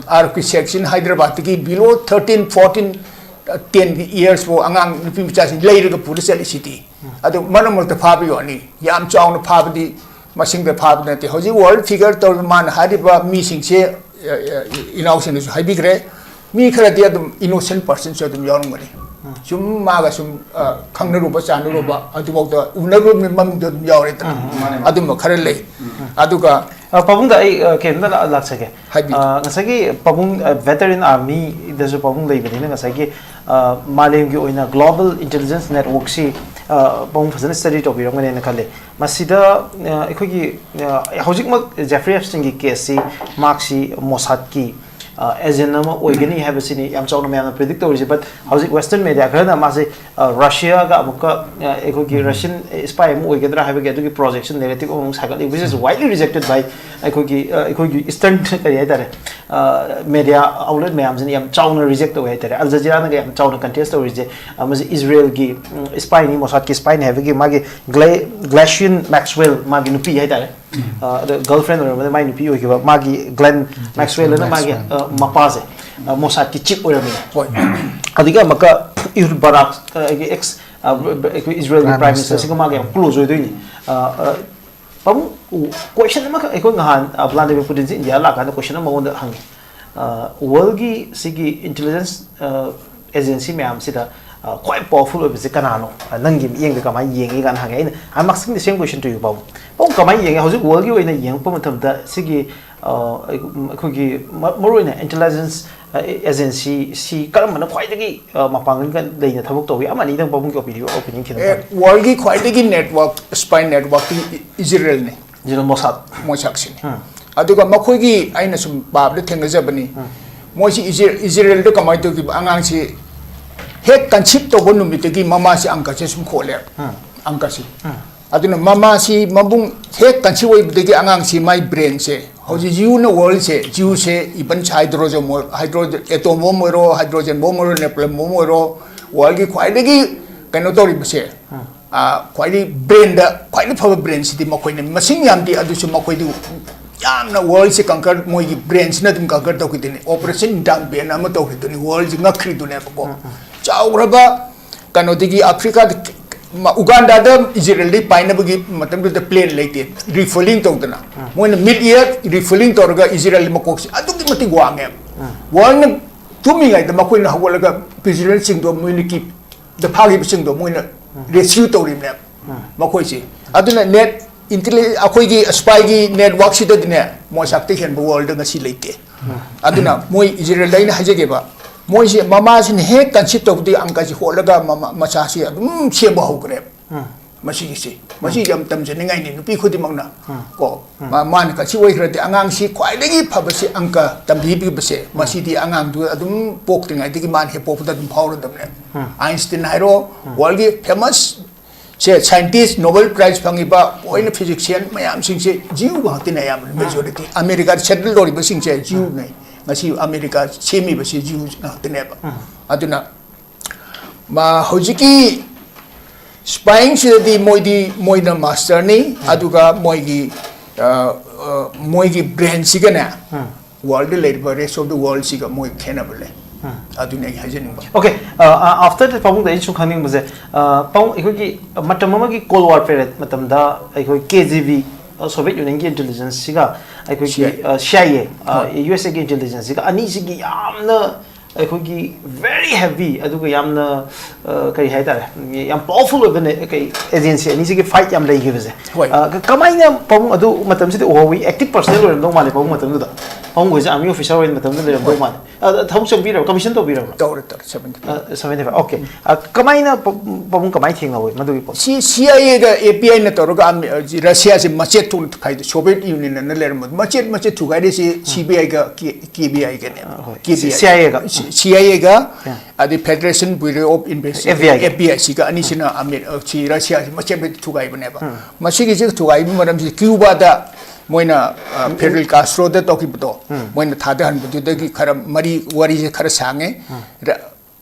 Arabꯀꯤ section ꯍꯥꯏꯗ꯭ꯔꯕꯥꯗꯇꯒꯤ below thirteen, fourteen, ten years ꯐꯥꯎ ꯑꯉꯥꯡ ꯅꯨꯄꯤ ꯃꯆꯥꯁꯤꯡ ꯂꯩꯔꯒ ꯄꯨꯔ ꯆꯠꯂꯤꯁꯤꯗꯤ꯫ ꯑꯗꯨ ꯃꯔꯛ ꯃꯔꯛꯇ ꯐꯥꯕ ꯌꯥꯅꯤ, ꯌꯥꯝ ꯆꯥꯎꯅ ꯐꯥꯕꯗꯤ ꯃꯁꯤꯡꯗ ꯐꯥꯕ ꯅꯠꯇꯦ꯫ ꯍꯧꯖꯤꯛ world figure ꯇꯧꯔꯤꯕ ꯃꯥꯅ ꯍꯥꯏꯔꯤꯕ ꯃꯤꯁꯤꯡꯁꯦ, ꯑ, ꯑ, ꯏꯅꯥꯎꯁꯤꯡꯅꯁꯨ ꯍꯥꯏꯕꯤꯈ꯭ꯔꯦ, ꯃꯤ ꯈꯔꯗꯤ ꯑꯗꯨꯝ innocent personꯁꯨ ꯑꯗꯨꯝ ꯌꯥꯎꯔꯝꯒꯅꯤ꯫ ꯁꯨꯝ ꯃꯥꯒ ꯁꯨꯝ ꯑ, ꯈꯪꯅꯔꯨꯕ ꯆꯥꯟꯅꯔꯨꯕ ꯑꯗꯨꯐꯥꯎꯗ ꯎꯅꯔꯨꯕ ꯃꯃꯤꯡꯗꯣ ꯑꯗꯨꯝ ꯌꯥꯎꯔꯦꯗꯅ꯫ ꯃꯥꯅꯦ, ꯃꯥꯅꯦ꯫ ꯑꯗꯨꯝꯕ ꯈꯔ ꯂꯩ꯫ ꯑꯗꯨꯒ ꯑ, ꯄꯥꯕꯨꯡꯗ ꯑꯩ ꯑ, ꯀꯩꯅꯣꯝꯇ ꯂꯥꯛ- ꯂꯥꯛꯆꯒꯦ꯫ ꯍꯥꯏꯕꯤꯌꯨ꯫ ꯑ, ꯉꯁꯥꯏꯒꯤ ꯄꯥꯕꯨꯡ ꯚꯦꯇꯔꯤꯟ ꯑꯥꯔꯃꯤꯗꯁꯨ ꯄꯥꯕꯨꯡ ꯂꯩꯕꯅꯤꯅ ꯉꯁꯥꯏꯒꯤ ꯑ, ꯃꯥꯂꯦꯝꯒꯤ ꯑꯣꯏꯅ ꯒ꯭ꯂꯣꯕꯦꯜ ꯏꯟꯇꯦꯂꯤꯖꯦꯟꯁ ꯅꯦꯠꯋꯥꯔꯛꯁꯤ ꯄꯥꯕꯨꯡ ꯐꯖꯅ ꯁ꯭ꯇꯗꯤ ꯇꯧꯕꯤꯔꯝꯒꯅꯦꯅ ꯈꯜꯂꯤ꯫ ꯃꯁꯤꯗ ꯑ, ꯑꯩꯈꯣꯏꯒꯤ ꯑ, ꯍꯧꯖꯤꯛꯃꯛ ꯖꯦꯐ꯭ꯔꯤ ꯑꯦꯞꯁꯇꯤꯟꯒꯤ ꯀꯦꯁꯁꯤ ꯃꯍꯥꯛꯁꯤ ꯃꯣꯁꯥꯠꯀꯤ ꯑꯦꯖꯦꯟ ꯑꯃ ꯑꯣꯏꯒꯅꯤ ꯍꯥꯏꯕꯁꯤꯅꯤ ꯌꯥꯝ ꯆꯥꯎꯅ ꯃꯌꯥꯝꯅ ꯄ꯭ꯔꯤꯗꯤꯛ ꯇꯧꯔꯤꯁꯦ꯫ ꯕꯠ ꯍꯧꯖꯤꯛ ꯋꯦꯁꯇꯔꯟ ꯃꯦꯗꯤꯌꯥ ꯈꯔꯅ ꯃꯥꯁꯦ ꯔꯁꯤꯌꯥꯒ ꯑꯃꯨꯛꯀ ꯑ, ꯑꯩꯈꯣꯏꯒꯤ ꯔꯁꯤꯌꯟ ꯁ꯭ꯄꯥꯏ ꯑꯃ ꯑꯣꯏꯒꯗ꯭ꯔꯥ ꯍꯥꯏꯕꯒꯤ ꯑꯗꯨꯒꯤ ꯄ꯭ꯔꯣꯖꯦꯛꯁꯟ ꯅꯦꯔꯦꯇꯤꯚ ꯑꯃꯨꯛ ꯁꯥꯒꯠꯂꯤ, which is widely rejected by ꯑꯩꯈꯣꯏꯒꯤ ꯑ, ꯑꯩꯈꯣꯏꯒꯤ ꯏꯁꯇꯔꯟ ꯀꯔꯤ ꯍꯥꯏꯇꯥꯔꯦ, ꯃꯦꯗꯤꯌꯥ ꯑꯥꯎꯠꯂꯦꯠ ꯃꯌꯥꯝꯁꯤꯅ ꯌꯥꯝ ꯆꯥꯎꯅ ꯔꯤꯖꯦꯛ ꯇꯧꯋꯦ ꯍꯥꯏꯇꯥꯔꯦ꯫ ꯑꯜ ꯖꯖꯤꯔꯥꯅꯒ ꯌꯥꯝ ꯆꯥꯎꯅ ꯀꯟꯇꯦꯁ ꯇꯧꯔꯤꯁꯦ ꯑ, ꯃꯁꯤ ꯏꯖꯔꯦꯜꯒꯤ ꯎꯝ, ꯁ꯭ꯄꯥꯏꯅꯤ, ꯃꯣꯁꯥꯗꯀꯤ ꯁ꯭ꯄꯥꯏꯅꯤ ꯍꯥꯏꯕꯒꯤ ꯃꯥꯒꯤ ꯒ꯭ꯂꯦ ꯒ꯭ꯂꯦꯁꯤꯌꯟ ꯃꯦꯛꯁꯋꯦꯜ, ꯃꯥꯒꯤ ꯅꯨꯄꯤ ꯍꯥꯏꯇꯥꯔꯦ꯫ ꯑ, ꯑꯗ ꯒꯔꯜꯐ꯭ꯔꯦꯟ ꯑꯣꯏꯔꯝꯕꯅꯤ ꯃꯥꯏ ꯅꯨꯄꯤ ꯑꯣꯏꯈꯤꯕ ꯃꯥꯒꯤ ꯒ꯭ꯂꯦꯟ ꯃꯦꯛꯁꯋꯦꯜ ꯑꯅ ꯃꯥꯒꯤ ꯃꯦꯛꯁꯋꯦꯜ꯫ ꯑ, ꯃꯄꯥꯁꯦ ꯑ, ꯃꯣꯁꯥꯗꯀꯤ ꯆꯤꯞ ꯑꯣꯏꯔꯝꯃꯤꯅꯦ꯫ ꯍꯣꯏ꯫ ꯑꯗꯒꯤ ꯑꯃꯨꯛꯀ ꯏꯍꯨꯗ ꯕꯔꯥꯛ ꯑ, ꯑꯩꯒꯤ ꯑꯦꯛꯁ ꯑ, ꯑꯩꯈꯣꯏ ꯏꯖꯔꯦꯜꯒꯤ Prime ꯄ꯭ꯔꯥꯏꯝ Minister꯫ ꯃꯤꯅꯤꯁꯇꯔꯁꯤꯒ ꯃꯥꯒ ꯌꯥꯝ ꯀ꯭ꯂꯣꯖ ꯑꯣꯏꯗꯣꯏꯅꯤ꯫ ꯑ, ꯑ, ꯄꯥꯕꯨꯡ ꯀꯣꯏꯁꯟ ꯑꯃꯈꯛ ꯑꯩꯈꯣꯏ ꯉꯍꯥꯟ ꯑ, ꯕ꯭ꯂꯥꯗꯤꯃꯤꯔ ꯄꯨꯇꯤꯟꯁꯤ ꯏꯟꯗꯤꯌꯥ ꯂꯥꯛꯀꯥꯟꯗ ꯀꯣꯏꯁꯟ ꯑꯃ ꯃꯉꯣꯟꯗ ꯍꯪꯉꯤ꯫ ꯋꯥꯔꯜꯒꯤ ꯁꯤꯒꯤ ꯏꯟꯇꯦꯂꯤꯖꯦꯟꯁ ꯑꯦꯖꯦꯟꯁꯤ ꯃꯌꯥꯝꯁꯤꯗ ꯑ, ꯈ꯭ꯋꯥꯏ ꯄꯋꯥꯔꯐꯨꯜ ꯑꯣꯏꯕꯁꯤ ꯀꯅꯥꯅꯣ? ꯑ, ꯅꯪꯒꯤ ꯃꯤꯠꯌꯦꯡꯗ ꯀꯃꯥꯏꯅ ꯌꯦꯡꯉꯤ ꯀꯥꯏꯅ ꯍꯪꯉꯦ꯫ ꯑꯩꯅ, "I'm asking the same question to you, ꯄꯥꯕꯨꯡ꯫ ꯄꯥꯕꯨꯡ ꯀꯃꯥꯏꯅ ꯌꯦꯡꯉꯤ? ꯍꯧꯖꯤꯛ ꯋꯥꯔꯜꯒꯤ ꯑꯣꯏꯅ ꯌꯦꯡꯉꯛꯄ ꯃꯇꯝꯗ ꯁꯤꯒꯤ ꯑ, ꯑꯩꯈꯣꯏꯒꯤ ꯃ- ꯃꯔꯨꯑꯣꯏꯅ ꯏꯟꯇꯦꯂꯤꯖꯦꯟꯁ ꯑꯦꯖꯦꯟꯁꯤ ꯁꯤ ꯀꯔꯝꯕꯅ ꯈ꯭ꯋꯥꯏꯗꯒꯤ ꯑ, ꯃꯄꯥꯡꯒꯜ ꯀꯟ- ꯂꯩꯅ ꯊꯕꯛ ꯇꯧꯏ?" ꯑꯃ ꯑꯅꯤꯗꯪ ꯄꯥꯕꯨꯡꯒꯤ ꯑꯣꯄꯤꯅꯤꯌꯟ ꯈꯤꯇꯪ ꯊꯝꯕꯤꯌꯨ꯫ ꯋꯥꯔꯜꯒꯤ ꯈ꯭ꯋꯥꯏꯗꯒꯤ ꯅꯦꯠꯋꯥꯛ ꯁ꯭ꯄꯥꯏ ꯅꯦꯠꯋꯥꯛꯇꯤ ꯏꯖꯔꯦꯜꯅꯤ꯫ ꯖꯦꯅꯔꯦꯜ ꯃꯣꯁꯥꯗ꯫ ꯃꯣꯁꯥꯗꯁꯤꯅꯤ꯫ ꯎꯝ꯫ ꯑꯗꯨꯒ ꯃꯈꯣꯏꯒꯤ ꯑꯩꯅ ꯁꯨꯝ ꯄꯥꯕꯗ ꯊꯦꯡꯅꯖꯕꯅꯤ꯫ ꯃꯣꯏꯁꯤ ꯏꯖꯔꯦꯜꯗ ꯀꯃꯥꯏꯅ ꯇꯧꯈꯤꯕ ꯑꯉꯥꯡꯁꯤ ꯍꯦꯛ ꯀꯟꯁꯤꯞ ꯇꯧꯕ ꯅꯨꯃꯤꯠꯇꯒꯤ ꯃꯃꯥꯁꯤ ꯑꯪꯀꯁꯦ ꯁꯨꯝ ꯈꯣꯠꯂꯦꯕ꯫ ꯎꯝ꯫ ꯑꯪꯀꯁꯤ꯫ ꯎꯝ꯫ ꯑꯗꯨꯅ ꯃꯃꯥꯁꯤ ꯃꯕꯨꯡ ꯍꯦꯛ ꯀꯟꯁꯤꯞ ꯑꯣꯏꯕꯗꯒꯤ ꯑꯉꯥꯡꯁꯤ ꯃꯥꯏ ꯕ꯭ꯔꯦꯟꯁꯦ ꯍꯧꯖꯤꯛ ꯖꯤꯌꯨꯅ ꯋꯥꯔꯜꯁꯦ, ꯖꯤꯌꯨꯁꯦ ꯏꯚꯟ ꯍꯥꯏꯗ꯭ꯔꯣꯖꯟ ꯍꯥꯏꯗ꯭ꯔꯣꯖꯟ ꯑꯦꯇꯣꯝ ꯕꯣꯝ ꯑꯣꯏꯔꯣ, ꯍꯥꯏꯗ꯭ꯔꯣꯖꯟ ꯕꯣꯝ ꯑꯣꯏꯔꯣ, ꯅꯦꯄ꯭ꯂꯝ ꯕꯣꯝ ꯑꯣꯏꯔꯣ, ꯋꯥꯔꯜꯒꯤ ꯈ꯭ꯋꯥꯏꯗꯒꯤ ꯀꯩꯅꯣ ꯇꯧꯔꯤꯕꯁꯦ, ꯑ, ꯈ꯭ꯋꯥꯏꯗꯒꯤ ꯕ꯭ꯔꯦꯟꯗ ꯈ꯭ꯋꯥꯏꯗꯒꯤ ꯐꯕ ꯕ꯭ꯔꯦꯟꯁꯤꯗꯤ ꯃꯈꯣꯏꯅ ꯃꯁꯤꯡ ꯌꯥꯝꯗꯦ ꯑꯗꯨꯁꯨ ꯃꯈꯣꯏꯗꯤ ꯌꯥꯝꯅ ꯋꯥꯔꯜꯁꯦ ꯀꯪꯀꯔ ꯃꯣꯏꯒꯤ ꯕ꯭ꯔꯦꯟꯁꯤꯅ ꯑꯗꯨꯝ ꯀꯪꯀꯔ ꯇꯧꯈꯤꯗꯣꯏꯅꯤ꯫ ꯑꯣꯄꯔꯦꯁꯟ ꯗꯥꯝꯕꯦꯟ ꯑꯃ ꯇꯧꯈꯤꯗꯣꯏꯅꯤ꯫ ꯋꯥꯔꯜꯁꯤ ꯉꯛꯈ꯭ꯔꯤꯗꯨꯅꯦꯕꯀꯣ꯫ ꯆꯥꯎꯈ꯭ꯔꯕ ꯀꯩꯅꯣꯗꯒꯤ ꯑꯐ꯭ꯔꯤꯀꯥꯒꯤ ꯎꯒꯥꯟꯗꯥꯗ ꯏꯖꯔꯦꯜꯗꯤ ꯄꯥꯏꯅꯕꯒꯤ ꯃꯇꯝꯗꯨꯗ ꯄ꯭ꯂꯦꯟ ꯂꯩꯇꯦ꯫ ꯔꯤꯐꯨꯂꯤꯡ ꯇꯧꯗꯅ ꯃꯣꯏꯅ ꯃꯤꯠ ꯏꯌꯔ ꯔꯤꯐꯨꯂꯤꯡ ꯇꯧꯔꯒ ꯏꯖꯔꯦꯜ ꯃꯀꯣꯛꯁꯦ ꯑꯗꯨꯛꯀꯤ ꯃꯇꯤꯛ ꯋꯥꯡꯉꯦꯕ꯫ ꯋꯥꯔꯜꯅ ꯇꯨꯝꯃꯤꯉꯩꯗ ꯃꯈꯣꯏꯅ ꯍꯧꯒꯠꯂꯒ vigilante ꯁꯤꯡꯗꯣ, ꯃꯣꯏꯅ ꯀꯤꯞꯗ ꯐꯥꯈꯤꯕꯁꯤꯡꯗꯣ ꯃꯣꯏꯅ rescue ꯇꯧꯔꯤꯕꯅꯦꯕ ꯃꯈꯣꯏꯁꯦ꯫ ꯑꯗꯨꯅ net intelli-, ꯑꯩꯈꯣꯏꯒꯤ spy ꯒꯤ network ꯁꯤꯗꯗꯤꯅꯦ, ꯃꯣꯁꯥꯛꯇ ꯍꯦꯟꯕ world ꯗ ꯉꯁꯤ ꯂꯩꯇꯦ꯫ ꯑꯗꯨꯅ ꯃꯣꯏ ꯏꯖꯔꯦꯜꯗ ꯑꯩꯅ ꯍꯥꯏꯖꯒꯦꯕ, ꯃꯣꯏꯁꯦ ꯃꯃꯥꯁꯤꯅ ꯍꯦꯛ conceive ꯇꯧꯕꯗꯒꯤ ꯑꯪꯀꯁꯤ ꯍꯣꯠꯂꯒ ꯃꯃꯥ, ꯃꯆꯥꯁꯤ ꯑꯗꯨꯝ ꯁꯦꯝꯕ ꯍꯧꯈ꯭ꯔꯦꯕ꯫ ꯃꯁꯤꯒꯤꯁꯤ, ꯃꯁꯤ ꯌꯥꯝ ꯇꯝꯖꯅꯤꯡꯉꯥꯏꯅꯤ ꯅꯨꯄꯤ ꯈꯨꯗꯤꯡꯃꯛꯅ꯫ ꯀꯣ, ꯃꯥ-, ꯃꯥꯅ ꯀꯟꯁꯤꯞ ꯑꯣꯏꯈ꯭ꯔꯗꯤ ꯑꯉꯥꯡꯁꯤ ꯈ꯭ꯋꯥꯏꯗꯒꯤ ꯐꯕꯁꯤ ꯑꯪꯀ ꯇꯝꯕꯤꯕꯁꯦ, ꯃꯁꯤꯗꯤ ꯑꯉꯥꯡꯗꯨ ꯑꯗꯨꯝ ꯄꯣꯛꯇ꯭ꯔꯤꯉꯩꯗꯒꯤ ꯃꯥꯅ ꯍꯦꯛ ꯄꯣꯛꯄꯗ ꯑꯗꯨꯝ ꯐꯥꯎꯔꯗꯕꯅꯦ꯫ ꯑꯥꯏꯟꯁꯇꯤꯟ ꯍꯥꯏꯔꯣ, world ꯒꯤ famous ꯁꯦ scientist, Nobel Prize ꯐꯪꯉꯤꯕ, ꯂꯣꯏꯅ physician ꯃꯌꯥꯝꯁꯤꯡꯁꯦ Jew ꯉꯥꯛꯇꯅꯦ ꯑꯌꯥꯝꯕꯅ, majority꯫ ꯑꯃꯦꯔꯤꯀꯥꯗ settle ꯇꯧꯔꯤꯕꯁꯤꯡꯁꯦ Jew ꯅꯦ꯫ ꯉꯁꯤ ꯑꯃꯦꯔꯤꯀꯥ ꯁꯦꯝꯃꯤꯕꯁꯤ Jew ꯉꯥꯛꯇꯅꯦꯕ꯫ ꯑꯗꯨꯅ ꯃꯥ ꯍꯧꯖꯤꯛꯀꯤ spying ꯁꯤꯗꯗꯤ ꯃꯣꯏꯗꯤ, ꯃꯣꯏꯅ master ꯅꯤ, ꯑꯗꯨꯒ ꯃꯣꯏꯒꯤ, ꯑ, ꯑ, ꯃꯣꯏꯒꯤ brain ꯁꯤꯒꯅꯦ, world ꯗ ꯂꯩꯔꯤꯕ rest of the world ꯁꯤꯒ ꯃꯣꯏ ꯈꯦꯠꯅꯕ ꯂꯩ꯫ ꯑꯗꯨꯅꯤ ꯑꯩ ꯍꯥꯏꯖꯅꯤꯡꯕ꯫ Okay, ꯑ, ꯑ, after that ꯄꯥꯕꯨꯡꯗ ꯑꯩꯅ ꯁꯨꯝ ꯈꯪꯅꯤꯡꯕꯁꯦ, ꯑ, ꯄꯥꯕꯨꯡ, ꯑꯩꯈꯣꯏꯒꯤ ꯃꯇꯝ ꯑꯃꯒꯤ Cold War period ꯃꯇꯝꯗ ꯑꯩꯈꯣꯏ K G B, ꯑ, Soviet Union ꯒꯤ intelligence ꯁꯤꯒ ꯑꯩꯈꯣꯏꯒꯤ, CIA꯫ ꯑ, C I A, ꯑ, U S A ꯒꯤ intelligence ꯁꯤꯒ ꯑꯅꯤꯁꯤꯒꯤ ꯌꯥꯝꯅ ꯑꯩꯈꯣꯏꯒꯤ very heavy ꯑꯗꯨꯒ ꯌꯥꯝꯅ, ꯑ, ꯀꯔꯤ ꯍꯥꯏꯇꯥꯔꯦ, ꯌꯥꯝ powerful ꯑꯣꯏꯕ ꯅꯦ-, ꯀꯩ agency ꯑꯅꯤꯁꯤꯒꯤ fight ꯌꯥꯝ ꯂꯩꯈꯤꯕꯁꯦ꯫ ꯍꯣꯏ꯫ ꯑ, ꯀ-, ꯀꯃꯥꯏꯅ ꯄꯥꯕꯨꯡ ꯑꯗꯨ ꯃꯇꯝꯁꯤꯗ ꯎꯍꯧꯋꯤ? Active personnel ꯑꯣꯏꯔꯝꯗꯧ ꯃꯥꯜꯂꯦ ꯄꯥꯕꯨꯡ ꯃꯇꯝꯗꯨꯗ꯫ ꯄꯥꯕꯨꯡ ꯍꯣꯏꯁꯦ army officer ꯑꯣꯏꯅ ꯃꯇꯝꯗꯨꯗ ꯂꯩꯔꯝꯗꯧ ꯃꯥꯜꯂꯦ꯫ ꯑ, ꯊꯕꯛ ꯆꯪꯕꯤꯔꯕ꯭ꯔꯥ? Commission ꯇꯧꯕꯤꯔꯕ꯭ꯔꯥ? ꯇꯧꯔꯦ, ꯇꯧꯔꯦ, seventy five꯫ ꯑ, seventy five꯫ Okay꯫ ꯑ, ꯀꯃꯥꯏꯅ ꯄ-, ꯄꯥꯕꯨꯡ ꯀꯃꯥꯏꯅ ꯊꯦꯡꯅꯍꯧꯋꯤ ꯃꯗꯨꯒꯤ ꯄꯣꯠ? ꯁꯤ C I A ꯒ A P I ꯅ ꯇꯧꯔꯒ ꯑꯃꯦ-, ꯔꯁꯤꯌꯥꯁꯦ ꯃꯆꯦꯠ ꯊꯣꯛꯅ ꯈꯥꯏꯗꯣꯛ, Soviet Union ꯑꯅ ꯂꯩꯔꯝꯕꯗꯣ ꯃꯆꯦꯠ ꯃꯆꯦꯠ ꯊꯨꯒꯥꯏꯔꯤꯁꯤ C B I ꯒ K-, K B I ꯒꯅꯦꯕ꯫ ꯍꯣꯏ꯫ K B I꯫ C I A ꯒ꯫ C-, C I A ꯒ Yeah꯫ ꯑꯗꯩ Federation Bureau of Investigation, F B I ꯒ꯫ F B I ꯁꯤꯒ ꯑꯅꯤꯁꯤꯅ ꯑꯃꯦ-, ꯑ, ꯁꯤ ꯔꯁꯤꯌꯥꯁꯤ ꯃꯆꯦꯠ ꯃꯆꯦꯠ ꯊꯨꯒꯥꯏꯕꯅꯦꯕ꯫ ꯃꯁꯤꯒꯤꯁꯤ ꯊꯨꯒꯥꯏꯕꯒꯤ ꯃꯔꯝꯁꯤ ꯀ꯭ꯌꯨꯕꯥꯗ ꯃꯣꯏꯅ, ꯑ, Fidel Castroꯗ ꯇꯧꯈꯤꯕꯗꯣ, ꯃꯣꯏꯅ ꯊꯥꯗꯍꯟꯕꯗꯨꯗꯒꯤ ꯈꯔ ꯃꯔꯤ, ꯋꯥꯔꯤꯁꯦ ꯈꯔ ꯁꯥꯡꯉꯦ꯫ ꯔ-,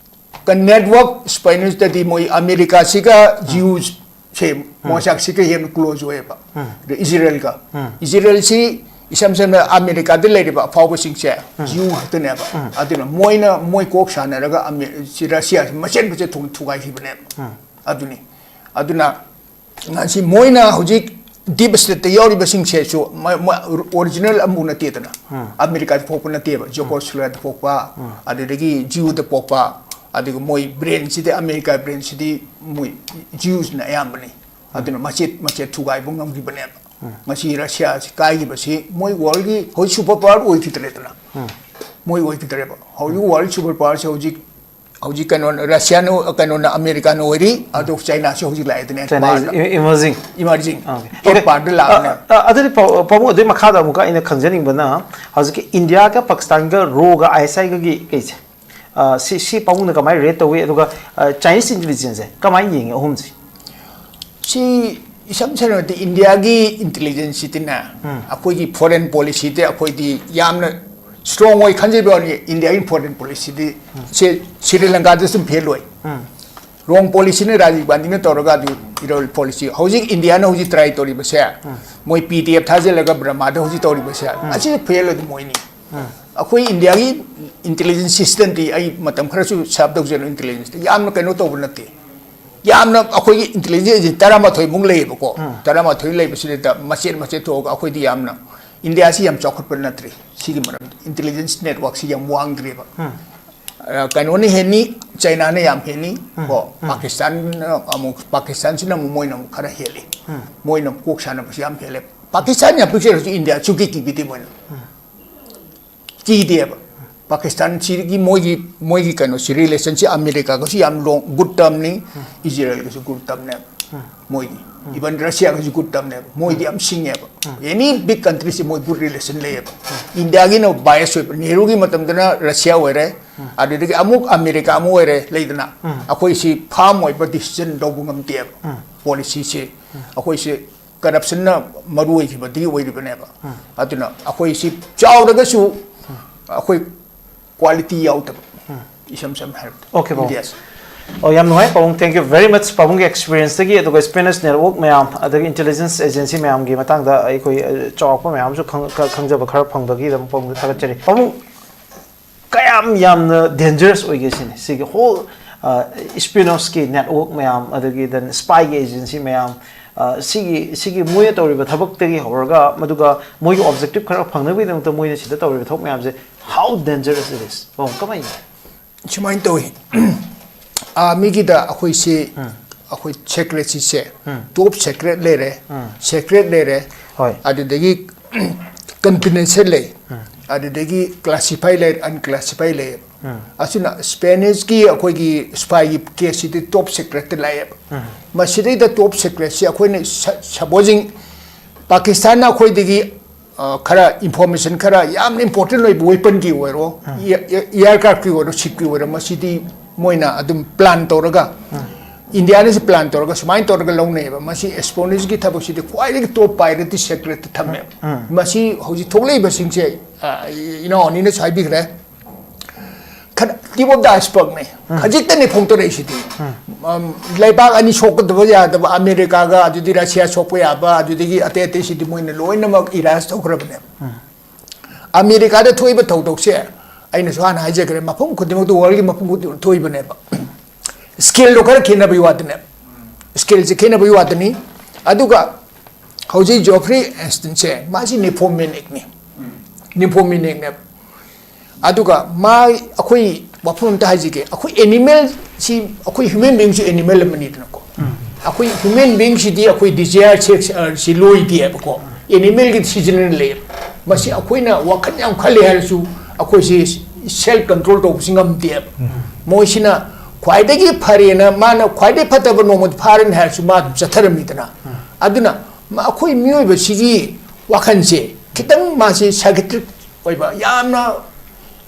ꯀ-, network espionage ꯇꯗꯤ ꯃꯣꯏ ꯑꯃꯦꯔꯤꯀꯥꯁꯤꯒ Jews ꯁꯦ ꯃꯣꯁꯥꯛꯁꯤꯒ ꯍꯦꯟꯅ close ꯑꯣꯏꯌꯦꯕ꯫ ꯑꯗ ꯏꯖꯔꯦꯜꯒ꯫ ꯏꯖꯔꯦꯜꯁꯤ ꯏꯁꯝ ꯁꯝꯅ ꯑꯃꯦꯔꯤꯀꯥꯗ ꯂꯩꯔꯤꯕ ꯑꯐꯥꯎꯕꯁꯤꯡꯁꯦ Jew ꯉꯥꯛꯇꯅꯦꯕ꯫ ꯑꯗꯨꯅ ꯃꯣꯏꯅ, ꯃꯣꯏ ꯀꯣꯛ ꯁꯥꯟꯅꯔꯒ ꯑꯃꯦ-, ꯁꯤ ꯔꯁꯤꯌꯥꯁꯤ ꯃꯆꯦꯠ ꯃꯆꯦꯠ ꯊꯨ-, ꯊꯨꯒꯥꯏꯈꯤꯕꯅꯦꯕ꯫ ꯑꯗꯨꯅꯤ꯫ ꯑꯗꯨꯅ ꯉꯁꯤ ꯃꯣꯏꯅ ꯍꯧꯖꯤꯛ ꯗꯤꯞ ꯁ꯭ꯇꯦꯠꯇ ꯌꯥꯎꯔꯤꯕꯁꯤꯡꯁꯦꯁꯨ ꯃ- ꯃ- ꯑꯣꯔꯤꯖꯤꯅꯦꯜ ꯑꯃꯕꯨ ꯅꯠꯇꯦꯗꯅ꯫ ꯑꯃꯦꯔꯤꯀꯥꯗ ꯄꯣꯛꯄ ꯅꯠꯇꯦꯕ, ꯖꯦꯀꯣꯁꯂꯣꯚꯥꯀꯤꯌꯥꯗ ꯄꯣꯛꯄ, ꯑꯗꯨꯗꯒꯤ ꯖꯤꯌꯨꯗ ꯄꯣꯛꯄ, ꯑꯗꯨꯒ ꯃꯣꯏ ꯕ꯭ꯔꯦꯟꯁꯤꯗꯤ, ꯑꯃꯦꯔꯤꯀꯥ ꯕ꯭ꯔꯦꯟꯁꯤꯗꯤ ꯃꯣꯏ ꯖꯤꯌꯨꯁꯅ ꯑꯌꯥꯝꯕꯅꯤ꯫ ꯑꯗꯨꯅ ꯃꯆꯦꯠ ꯃꯆꯦꯠ ꯊꯨꯒꯥꯏꯕ ꯉꯝꯈꯤꯕꯅꯦꯕ꯫ ꯉꯁꯤ ꯔꯁꯤꯌꯥꯁꯤ ꯀꯥꯏꯈꯤꯕꯁꯤ ꯃꯣꯏ ꯋꯥꯔꯜꯒꯤ ꯍꯧꯖꯤꯛ ꯁꯨꯄꯔ ꯄꯥꯋꯔ ꯑꯣꯏꯈꯤꯗ꯭ꯔꯦꯗꯅ꯫ ꯃꯣꯏ ꯑꯣꯏꯈꯤꯗ꯭ꯔꯦꯕ꯫ ꯍꯧꯖꯤꯛ ꯋꯥꯔꯜ ꯁꯨꯄꯔ ꯄꯥꯋꯔꯁꯦ ꯍꯧꯖꯤꯛ ꯍꯧꯖꯤꯛ ꯀꯩꯅꯣ, ꯔꯁꯤꯌꯥꯅ, ꯀꯩꯅꯣꯅ, ꯑꯃꯦꯔꯤꯀꯥꯅ ꯑꯣꯏꯔꯤ, ꯑꯗꯨ ꯆꯥꯏꯅꯥꯁꯨ ꯍꯧꯖꯤꯛ ꯂꯥꯛꯑꯦꯗꯅ꯫ China is ꯃꯥꯅ emerging. Emerging. Okay. ꯇꯣꯞ ꯄꯥꯔꯗ ꯂꯥꯛꯑꯕꯅꯦ꯫ ꯑ, ꯑ, ꯑꯗꯨꯗꯤ ꯄꯥꯎ-, ꯄꯥꯕꯨꯡ, ꯑꯗꯨꯏ ꯃꯈꯥꯗ ꯑꯃꯨꯛꯀ ꯑꯩꯅ ꯈꯪꯖꯅꯤꯡꯕꯅ, ꯍꯧꯖꯤꯛꯀꯤ ꯏꯟꯗꯤꯌꯥꯒ ꯄꯥꯀꯤꯁꯇꯥꯟꯒ ꯔꯣꯒ ꯑꯥꯏ ꯑꯦꯁ ꯑꯥꯏꯒꯒꯤ ꯀꯩꯁꯦ, ꯑ, ꯁꯤ, ꯁꯤ ꯄꯥꯕꯨꯡꯅ ꯀꯃꯥꯏꯅ ꯔꯦꯠ ꯇꯧꯏ? ꯑꯗꯨꯒ, ꯑ, ꯆꯥꯏꯅꯤꯁ ꯏꯟꯇꯦꯂꯤꯖꯦꯟꯁꯁꯦ ꯀꯃꯥꯏꯅ ꯌꯦꯡꯉꯤ ꯑꯍꯨꯝꯁꯦ? ꯁꯤ ꯏꯁꯝ ꯁꯝꯅ ꯍꯥꯏꯔꯕꯗ ꯏꯟꯗꯤꯌꯥꯒꯤ ꯏꯟꯇꯦꯂꯤꯖꯦꯟꯁꯁꯤꯗꯤꯅꯦ, ꯑꯩꯈꯣꯏꯒꯤ ꯐꯣꯔꯦꯟ ꯄꯣꯂꯤꯁꯤꯗ ꯑꯩꯈꯣꯏꯗꯤ ꯌꯥꯝꯅ ꯁ꯭ꯇꯔꯣꯡ ꯑꯣꯏ ꯈꯟꯖꯕ ꯋꯥꯅꯤ꯫ ꯏꯟꯗꯤꯌꯥꯒꯤ ꯐꯣꯔꯦꯟ ꯄꯣꯂꯤꯁꯤꯗꯤ ꯁꯦ ꯁ꯭ꯔꯤ ꯂꯪꯀꯥꯗꯁꯨ ꯑꯗꯨꯝ ꯐꯦꯜ ꯑꯣꯏ꯫ ꯔꯣꯡ ꯄꯣꯂꯤꯁꯤꯅ ꯔꯥꯖꯤꯕ ꯒꯥꯟꯙꯤꯅ ꯇꯧꯔꯒ ꯑꯗꯨ ꯏꯔꯣꯜ ꯄꯣꯂꯤꯁꯤ꯫ ꯍꯧꯖꯤꯛ ꯏꯟꯗꯤꯌꯥꯅ ꯍꯧꯖꯤꯛ ꯇ꯭ꯔꯥꯏ ꯇꯧꯔꯤꯕꯁꯦ, ꯃꯣꯏ ꯄꯤ ꯗꯤ ꯑꯦꯐ ꯊꯥꯖꯤꯜꯂꯒ ꯕꯔꯃꯥꯗ ꯍꯧꯖꯤꯛ ꯇꯧꯔꯤꯕꯁꯦ, ꯑꯁꯤꯗ ꯐꯦꯜ ꯑꯣꯏꯗꯤ ꯃꯣꯏꯅꯤ꯫ ꯑꯩꯈꯣꯏ ꯏꯟꯗꯤꯌꯥꯒꯤ ꯏꯟꯇꯦꯂꯤꯖꯦꯟꯁ ꯁꯤꯁꯇꯦꯝꯗꯤ ꯑꯩ ꯃꯇꯝ ꯈꯔꯁꯨ ꯁꯔꯚ ꯇꯧꯖꯔꯦ, ꯏꯟꯇꯦꯂꯤꯖꯦꯟꯁꯇ ꯌꯥꯝꯅ ꯀꯩꯅꯣ ꯇꯧꯕ ꯅꯠꯇꯦ꯫ ꯌꯥꯝꯅ ꯑꯩꯈꯣꯏꯒꯤ ꯏꯟꯇꯦꯂꯤꯖꯦꯟꯁ ꯑꯦꯖꯦꯟꯁꯤ ꯇꯔꯥꯃꯥꯊꯣꯏꯃꯨꯛ ꯂꯩꯌꯦꯕꯀꯣ꯫ ꯇꯔꯥꯃꯥꯊꯣꯏ ꯂꯩꯕꯁꯤꯗ ꯃꯆꯦꯠ ꯃꯆꯦꯠ ꯊꯣꯛꯑꯒ ꯑꯩꯈꯣꯏꯗꯤ ꯌꯥꯝꯅ, ꯏꯟꯗꯤꯌꯥꯁꯤ ꯌꯥꯝ ꯆꯥꯎꯈꯠꯄ ꯅꯠꯇ꯭ꯔꯤ ꯁꯤꯒꯤ ꯃꯔꯝꯗ꯫ ꯏꯟꯇꯦꯂꯤꯖꯦꯟꯁ ꯅꯦꯠꯋꯥꯛꯁꯤ ꯌꯥꯝ ꯋꯥꯡꯗ꯭ꯔꯦꯕ꯫ ꯑ, ꯀꯩꯅꯣꯅ ꯍꯦꯟꯅꯤ, ꯆꯩꯅꯥꯅ ꯌꯥꯝ ꯍꯦꯟꯅꯤ ꯀꯣ꯫ ꯄꯥꯀꯤꯁꯇꯥꯟꯅ ꯑꯃꯨꯛ, ꯄꯥꯀꯤꯁꯇꯥꯟꯁꯤꯅ ꯑꯃꯨꯛ ꯃꯣꯏꯅ ꯑꯃꯨꯛ ꯈꯔ ꯍꯦꯜꯂꯤ꯫ ꯃꯣꯏꯅ ꯑꯃꯨꯛ ꯀꯣꯛ ꯁꯥꯟꯅꯕꯁꯤ ꯌꯥꯝ ꯍꯦꯜꯂꯦ꯫ ꯄꯥꯀꯤꯁꯇꯥꯟ ꯌꯥꯝ ꯄꯤꯛꯆꯔꯁꯨ ꯏꯟꯗꯤꯌꯥ ꯁꯨꯡꯀꯤ ꯀꯤꯕꯤꯗꯦ ꯃꯣꯏꯅ꯫ ꯀꯤꯗꯦꯕ꯫ ꯄꯥꯀꯤꯁꯇꯥꯟꯁꯤꯒꯤ ꯃꯣꯏꯒꯤ, ꯃꯣꯏꯒꯤ ꯀꯩꯅꯣꯁꯤ, ꯔꯤꯂꯦꯁꯟꯁꯤ ꯑꯃꯦꯔꯤꯀꯥꯒꯁꯨ ꯌꯥꯝ ꯂꯣꯡ ꯒꯨꯗ ꯇꯔꯝꯅꯤ, ꯏꯖꯔꯦꯜꯒꯁꯨ ꯒꯨꯗ ꯇꯔꯝꯅꯦꯕ ꯃꯣꯏꯗꯤ꯫ ꯏꯚꯟ ꯔꯁꯤꯌꯥꯒꯁꯨ ꯒꯨꯗ ꯇꯔꯝꯅꯦꯕ꯫ ꯃꯣꯏꯗꯤ ꯌꯥꯝ ꯁꯤꯡꯉꯦꯕ꯫ ꯑꯦꯅꯤ ꯕꯤꯛ ꯀꯟꯇ꯭ꯔꯤꯁꯤ ꯃꯣꯏ ꯒꯨꯗ ꯔꯤꯂꯦꯁꯟ ꯂꯩꯌꯦꯕ꯫ ꯏꯟꯗꯤꯌꯥꯒꯤꯅ ꯕꯥꯏꯁ ꯑꯣꯏꯕ, ꯅꯦꯍꯔꯨꯒꯤ ꯃꯇꯝꯗꯅ ꯔꯁꯤꯌꯥ ꯑꯣꯏꯔꯦ, ꯑꯗꯨꯗꯒꯤ ꯑꯃꯨꯛ ꯑꯃꯦꯔꯤꯀꯥ ꯑꯃꯨꯛ ꯑꯣꯏꯔꯦ, ꯂꯩꯗꯅ꯫ ꯑꯩꯈꯣꯏꯁꯤ ꯐꯥꯔꯝ ꯑꯣꯏꯕ ꯗꯤꯁꯤꯖꯟ ꯂꯧꯕ ꯉꯝꯗꯦꯕ꯫ ꯄꯣꯂꯤꯁꯤꯁꯦ ꯑꯩꯈꯣꯏꯁꯦ ꯀꯔꯞꯁꯟꯅ ꯃꯔꯨ ꯑꯣꯏꯈꯤꯕꯗꯒꯤ ꯑꯣꯏꯔꯤꯕꯅꯦꯕ꯫ ꯑꯗꯨꯅ ꯑꯩꯈꯣꯏꯁꯤ ꯆꯥꯎꯔꯒꯁꯨ ꯑꯩꯈꯣꯏ ꯀ꯭ꯋꯥꯂꯤꯇꯤ ꯌꯥꯎꯗꯕ, ꯏꯁꯝ ꯁꯝꯅ ꯍꯥꯏꯔꯕꯗ꯫ Okay, ꯄꯥꯕꯨꯡ꯫ ꯏꯟꯗꯤꯌꯥꯁꯦ꯫ ꯑꯣ, ꯌꯥꯝ ꯅꯨꯡꯉꯥꯏ ꯄꯥꯕꯨꯡ, thank you very much ꯄꯥꯕꯨꯡꯒꯤ ꯑꯦꯛꯁꯄꯤꯔꯤꯌꯦꯟꯁꯇꯒꯤ, ꯑꯗꯨꯒ ꯏꯁꯄꯤꯌꯣꯅꯦꯖ ꯅꯦꯠꯋꯥꯔꯛ ꯃꯌꯥꯝ, ꯑꯗꯒꯤ ꯏꯟꯇꯦꯂꯤꯖꯦꯟꯁ ꯑꯦꯖꯦꯟꯁꯤ ꯃꯌꯥꯝꯒꯤ ꯃꯇꯥꯡꯗ ꯑꯩꯈꯣꯏ, ꯑ, ꯆꯥꯎꯔꯥꯛꯄ ꯃꯌꯥꯝꯁꯨ ꯈꯪ-, ꯈ-, ꯈꯪꯖꯕ ꯈꯔ ꯐꯪꯕꯒꯤꯗꯃꯛ ꯄꯥꯕꯨꯡꯗ ꯊꯥꯒꯠꯆꯔꯤ꯫ ꯄꯥꯕꯨꯡ, ꯀꯌꯥꯝ ꯌꯥꯝꯅ ꯗꯦꯟꯖꯔꯁ ꯑꯣꯏꯒꯦ ꯁꯤꯅꯤ, ꯁꯤꯒꯤ ꯍꯣꯜ, ꯑ, ꯏꯁꯄꯤꯌꯣꯅꯦꯖꯀꯤ ꯅꯦꯠꯋꯥꯔꯛ ꯃꯌꯥꯝ, ꯑꯗꯒꯤ then ꯁ꯭ꯄꯥꯏꯒꯤ ꯑꯦꯖꯦꯟꯁꯤ ꯃꯌꯥꯝ, ꯑ, ꯁꯤꯒꯤ ꯁꯤꯒꯤ ꯃꯣꯏꯅ ꯇꯧꯔꯤꯕ ꯊꯕꯛꯇꯒꯤ ꯍꯧꯔꯒ, ꯃꯗꯨꯒ ꯃꯣꯏꯒꯤ objective ꯈꯔ ꯐꯪꯅꯕꯒꯤꯗꯃꯛꯇ ꯃꯣꯏꯅ ꯁꯤꯗ ꯇꯧꯔꯤꯕ ꯊꯕꯛ ꯃꯌꯥꯝꯁꯦ, how dangerous it is? ꯑꯣ, ꯀꯃꯥꯏꯅ? ꯁꯨꯃꯥꯏꯅ ꯇꯧꯏ꯫ ꯑꯥꯔꯃꯤꯒꯤꯗ ꯑꯩꯈꯣꯏꯁꯤ, ꯑꯩꯈꯣꯏ ꯁꯦꯀ꯭ꯔꯦꯠꯁꯤꯁꯦ, ꯇꯣꯞ ꯁꯦꯀ꯭ꯔꯦꯠ ꯂꯩꯔꯦ, ꯁꯦꯀ꯭ꯔꯦꯠ ꯂꯩꯔꯦ, ꯍꯣꯏ꯫ ꯑꯗꯨꯗꯒꯤ ꯀꯟꯐꯤꯗꯦꯟꯁꯤꯌꯦꯜ ꯂꯩ, ꯑꯗꯨꯗꯒꯤ ꯀ꯭ꯂꯥꯁꯤꯐꯥꯏ ꯂꯩ, ꯑꯟꯀ꯭ꯂꯥꯁꯤꯐꯥꯏ ꯂꯩ꯫ ꯑꯁꯤꯅ ꯁ꯭ꯄꯦꯅꯤꯁꯀꯤ ꯑꯩꯈꯣꯏꯒꯤ ꯁ꯭ꯄꯥꯏꯒꯤ ꯀꯦꯁꯁꯤꯗꯤ ꯇꯣꯞ ꯁꯦꯀ꯭ꯔꯦꯠꯇ ꯂꯥꯛꯑꯦꯕ꯫ ꯃꯁꯤꯗꯩꯗ ꯇꯣꯞ ꯁꯦꯀ꯭ꯔꯦꯠꯁꯤ ꯑꯩꯈꯣꯏꯅ ꯁ- ꯁꯄꯣꯖꯤꯡ ꯄꯥꯀꯤꯁꯇꯥꯟꯅ ꯑꯩꯈꯣꯏꯗꯒꯤ ꯑ, ꯈꯔ ꯏꯟꯐꯣꯔꯃꯦꯁꯟ ꯈꯔ ꯌꯥꯝꯅ ꯏꯝꯄꯣꯔꯇꯦꯟ ꯑꯣꯏꯕ ꯋꯦꯄꯟꯒꯤ ꯑꯣꯏꯔꯣ, ꯏꯌꯥꯔ ꯀ꯭ꯔꯥꯐꯀꯤ ꯑꯣꯏꯔꯣ, ꯁꯤꯞꯀꯤ ꯑꯣꯏꯔꯣ, ꯃꯁꯤꯗꯤ ꯃꯣꯏꯅ ꯑꯗꯨꯝ ꯄ꯭ꯂꯥꯟ ꯇꯧꯔꯒ, ꯏꯟꯗꯤꯌꯥꯅꯁꯨ ꯄ꯭ꯂꯥꯟ ꯇꯧꯔꯒ ꯁꯨꯃꯥꯏꯅ ꯇꯧꯔꯒ ꯂꯧꯅꯩꯑꯕ꯫ ꯃꯁꯤ ꯑꯦꯁꯄꯣꯅꯤꯁꯀꯤ ꯊꯕꯛꯁꯤꯗꯤ ꯈ꯭ꯋꯥꯏꯗꯒꯤ ꯇꯣꯞ ꯄ꯭ꯔꯥꯏꯑꯣꯔꯤꯇꯤ ꯁꯦꯀ꯭ꯔꯦꯠꯇ ꯊꯝꯃꯦꯕ꯫ ꯃꯁꯤ ꯍꯧꯖꯤꯛ ꯊꯣꯛꯂꯛꯏꯕꯁꯤꯡꯁꯦ, ꯑ, ꯏꯅꯥꯎ ꯑꯅꯤꯅꯁꯨ ꯍꯥꯏꯕꯤꯈ꯭ꯔꯦ, ꯈꯔ ꯇꯤꯞ ꯑꯣꯐ ꯗ ꯑꯥꯏꯁꯕꯔꯒꯅꯦ꯫ ꯈꯖꯤꯛꯇꯅꯦ ꯐꯣꯡꯗꯣꯔꯛꯏꯁꯤꯗꯤ꯫ ꯑꯝ, ꯂꯩꯕꯥꯛ ꯑꯅꯤ ꯁꯣꯛꯀꯗꯕ ꯌꯥꯗꯕ ꯑꯃꯦꯔꯤꯀꯥꯒ, ꯑꯗꯨꯗꯤ ꯔꯁꯤꯌꯥ ꯁꯣꯛꯄ ꯌꯥꯕ, ꯑꯗꯨꯗꯒꯤ ꯑꯇꯩ ꯑꯇꯩꯁꯤꯗꯤ ꯃꯣꯏꯅ ꯂꯣꯏꯅꯃꯛ ꯏꯔꯥꯏꯖ ꯇꯧꯈ꯭ꯔꯕꯅꯦ꯫ ꯑꯃꯦꯔꯤꯀꯥꯗ ꯊꯣꯛꯏꯕ ꯊꯧꯗꯣꯛꯁꯦ ꯑꯩꯅꯁꯨ ꯍꯥꯟꯅ ꯍꯥꯏꯖꯈ꯭ꯔꯦ, ꯃꯐꯝ ꯈꯨꯗꯤꯡꯃꯛꯇ, ꯋꯥꯔꯜꯒꯤ ꯃꯐꯝ ꯈꯨꯗꯤꯡꯃꯛꯇ ꯊꯣꯛꯏꯕꯅꯦꯕ꯫ ꯁ꯭ꯀꯦꯜꯗꯣ ꯈꯔ ꯈꯦꯠꯅꯕꯒꯤ ꯋꯥꯗꯅꯦꯕ꯫ ꯁ꯭ꯀꯦꯜꯁꯦ ꯈꯦꯠꯅꯕꯒꯤ ꯋꯥꯗꯅꯤ꯫ ꯑꯗꯨꯒ ꯍꯧꯖꯤꯛ ꯖꯣꯐ꯭ꯔꯤ ꯑꯦꯟꯁꯇꯤꯟꯁꯦ, ꯃꯥꯁꯤ ꯅꯤꯐꯣꯃꯦꯅꯤꯛꯅꯤ꯫ ꯅꯤꯐꯣꯃꯦꯅꯤꯛꯅꯦꯕ꯫ ꯑꯗꯨꯒ ꯃꯥ, ꯑꯩꯈꯣꯏ ꯋꯥꯐꯝ ꯑꯝꯇ ꯍꯥꯏꯖꯒꯦ, ꯑꯩꯈꯣꯏ ꯑꯦꯅꯤꯃꯦꯜꯁꯤ, ꯑꯩꯈꯣꯏ ꯍ꯭ꯌꯨꯃꯦꯟ ꯕꯤꯡꯁꯨ ꯑꯦꯅꯤꯃꯦꯜ ꯑꯃꯅꯤꯗꯅꯀꯣ꯫ ꯑꯩꯈꯣꯏ ꯍ꯭ꯌꯨꯃꯦꯟ ꯕꯤꯡꯁꯤꯗꯤ ꯑꯩꯈꯣꯏ ꯗꯤꯖꯥꯌꯔ ꯁꯦꯛꯁ ꯑꯔꯖꯁꯤ ꯂꯣꯏꯗꯦꯕꯀꯣ꯫ ꯑꯦꯅꯤꯃꯦꯜꯒꯤ ꯁꯤꯖꯅꯦꯜ ꯂꯩꯌꯦꯕ꯫ ꯃꯁꯤ ꯑꯩꯈꯣꯏꯅ ꯋꯥꯈꯜ ꯌꯥꯝ ꯈꯜꯂꯦ ꯍꯥꯏꯔꯁꯨ ꯑꯩꯈꯣꯏꯁꯤ ꯁꯦꯜꯐ ꯀꯟꯇ꯭ꯔꯣꯜ ꯇꯧꯕꯁꯤ ꯉꯝꯗꯦꯕ꯫ ꯃꯣꯏꯁꯤꯅ ꯈ꯭ꯋꯥꯏꯗꯒꯤ ꯐꯔꯦꯅ, ꯃꯥꯅ ꯈ꯭ꯋꯥꯏꯗꯒꯤ ꯐꯠꯇꯕ ꯅꯣꯡꯃ ꯐꯥꯔꯅꯤ ꯍꯥꯏꯔꯁꯨ ꯃꯥ ꯑꯗꯨꯝ ꯆꯠꯊꯔꯝꯃꯤꯗꯅ꯫ ꯑꯗꯨꯅ ꯃ-, ꯑꯩꯈꯣꯏ ꯃꯤꯑꯣꯏꯕꯁꯤꯒꯤ ꯋꯥꯈꯜꯁꯦ ꯈꯤꯇꯪ ꯃꯥꯁꯤ ꯁꯥꯏꯀꯦꯇ꯭ꯔꯤꯛ ꯑꯣꯏꯕ, ꯌꯥꯝꯅ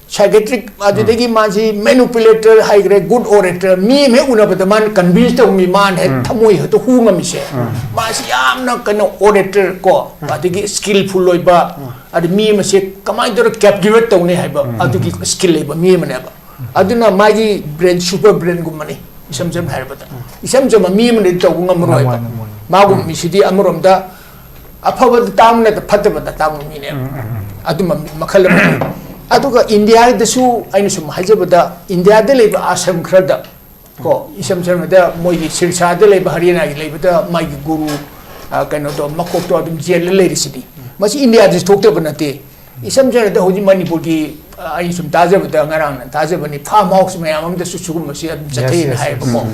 ꯁꯥꯏꯀꯦꯇ꯭ꯔꯤꯛ, ꯑꯗꯨꯗꯒꯤ ꯃꯥꯁꯤ ꯃꯦꯅꯨꯄꯨꯂꯦꯇꯔ ꯍꯥꯏꯈ꯭ꯔꯦ, ꯒꯨꯗ ꯑꯣꯔꯦꯇꯔ, ꯃꯤ ꯑꯃ ꯍꯦꯛ ꯎꯅꯕꯗ ꯃꯥꯅ ꯀꯟꯚꯤꯟꯁ ꯇꯧꯕ ꯃꯤ, ꯃꯥꯅ ꯍꯦꯛ ꯊꯃꯣꯏ ꯍꯦꯛꯇ ꯍꯨ ꯉꯝꯃꯤꯁꯦ꯫ ꯃꯥꯁꯤ ꯌꯥꯝꯅ ꯀꯩꯅꯣ ꯑꯣꯔꯦꯇꯔ ꯀꯣ, ꯑꯗꯒꯤ ꯁ꯭ꯀꯤꯜꯐꯨꯜ ꯑꯣꯏꯕ, ꯑꯗ ꯃꯤ ꯑꯃꯁꯦ ꯀꯃꯥꯏꯅ ꯇꯧꯔꯒ ꯀꯦꯞꯇꯤꯚꯦꯠ ꯇꯧꯅꯤ ꯍꯥꯏꯕ ꯑꯗꯨꯒꯤ ꯁ꯭ꯀꯤꯜ ꯂꯩꯕ ꯃꯤ ꯑꯃꯅꯦꯕ꯫ ꯑꯗꯨꯅ ꯃꯥꯒꯤ ꯕ꯭ꯔꯦꯟ ꯁꯨꯄꯔ ꯕ꯭ꯔꯦꯟꯒꯨꯝꯕꯅꯤ, ꯏꯁꯝ ꯁꯝꯅ ꯍꯥꯏꯔꯕꯗ꯫ ꯏꯁꯝ ꯆꯝꯕ ꯃꯤ ꯑꯃꯅꯗꯤ ꯇꯧꯕ ꯉꯝꯃꯔꯣꯏꯕ꯫ ꯉꯝꯃꯣꯏ, ꯉꯝꯃꯣꯏ꯫ ꯃꯥꯒꯨꯝꯕ ꯃꯤꯁꯤꯗꯤ ꯑꯃꯔꯣꯝꯗ ꯑꯐꯕꯗ ꯇꯥꯡꯕ ꯅꯠꯇ ꯐꯠꯇꯕꯗ ꯇꯥꯡꯕ ꯃꯤꯅꯦꯕ꯫ ꯑꯗꯨꯝꯕ ꯃꯤ ꯃꯈꯜ ꯑꯃꯅꯤ꯫ ꯑꯗꯨꯒ ꯏꯟꯗꯤꯌꯥꯗꯁꯨ ꯑꯩꯅ ꯁꯨꯝ ꯍꯥꯏꯖꯕꯗ, ꯏꯟꯗꯤꯌꯥꯗ ꯂꯩꯕ ꯑꯥꯁ꯭ꯔꯝ ꯈꯔꯗ ꯀꯣ, ꯏꯁꯝ ꯁꯝꯅꯗ ꯃꯣꯏꯒꯤ ꯁꯤꯔꯁꯥꯗ ꯂꯩꯕ ꯍꯔꯤꯌꯥꯅꯥꯒꯤ ꯂꯩꯕꯗ ꯃꯥꯒꯤ ꯒꯨꯔꯨ, ꯑ, ꯀꯩꯅꯣꯗꯣ, ꯃꯀꯣꯛꯇꯣ ꯑꯗꯨꯝ ꯖꯦꯜꯗ ꯂꯩꯔꯤꯁꯤꯗꯤ꯫ ꯃꯁꯤ ꯏꯟꯗꯤꯌꯥꯗꯁꯨ ꯊꯣꯛꯇꯕ ꯅꯠꯇꯦ꯫ ꯏꯁꯝ ꯁꯝꯅꯗ ꯍꯧꯖꯤꯛ ꯃꯅꯤꯄꯨꯔꯒꯤ, ꯑ, ꯑꯩ ꯁꯨꯝ ꯇꯥꯖꯕꯗ, ꯉꯔꯥꯡꯅ ꯇꯥꯖꯕꯅꯤ, ꯐꯥꯔꯝ ꯍꯥꯎꯁ ꯃꯌꯥꯝ ꯑꯃꯗꯁꯨ ꯁꯤꯒꯨꯝꯕꯁꯤ ꯑꯗꯨꯝ ꯆꯠꯊꯩꯅ ꯍꯥꯏꯌꯦꯕꯀꯣ꯫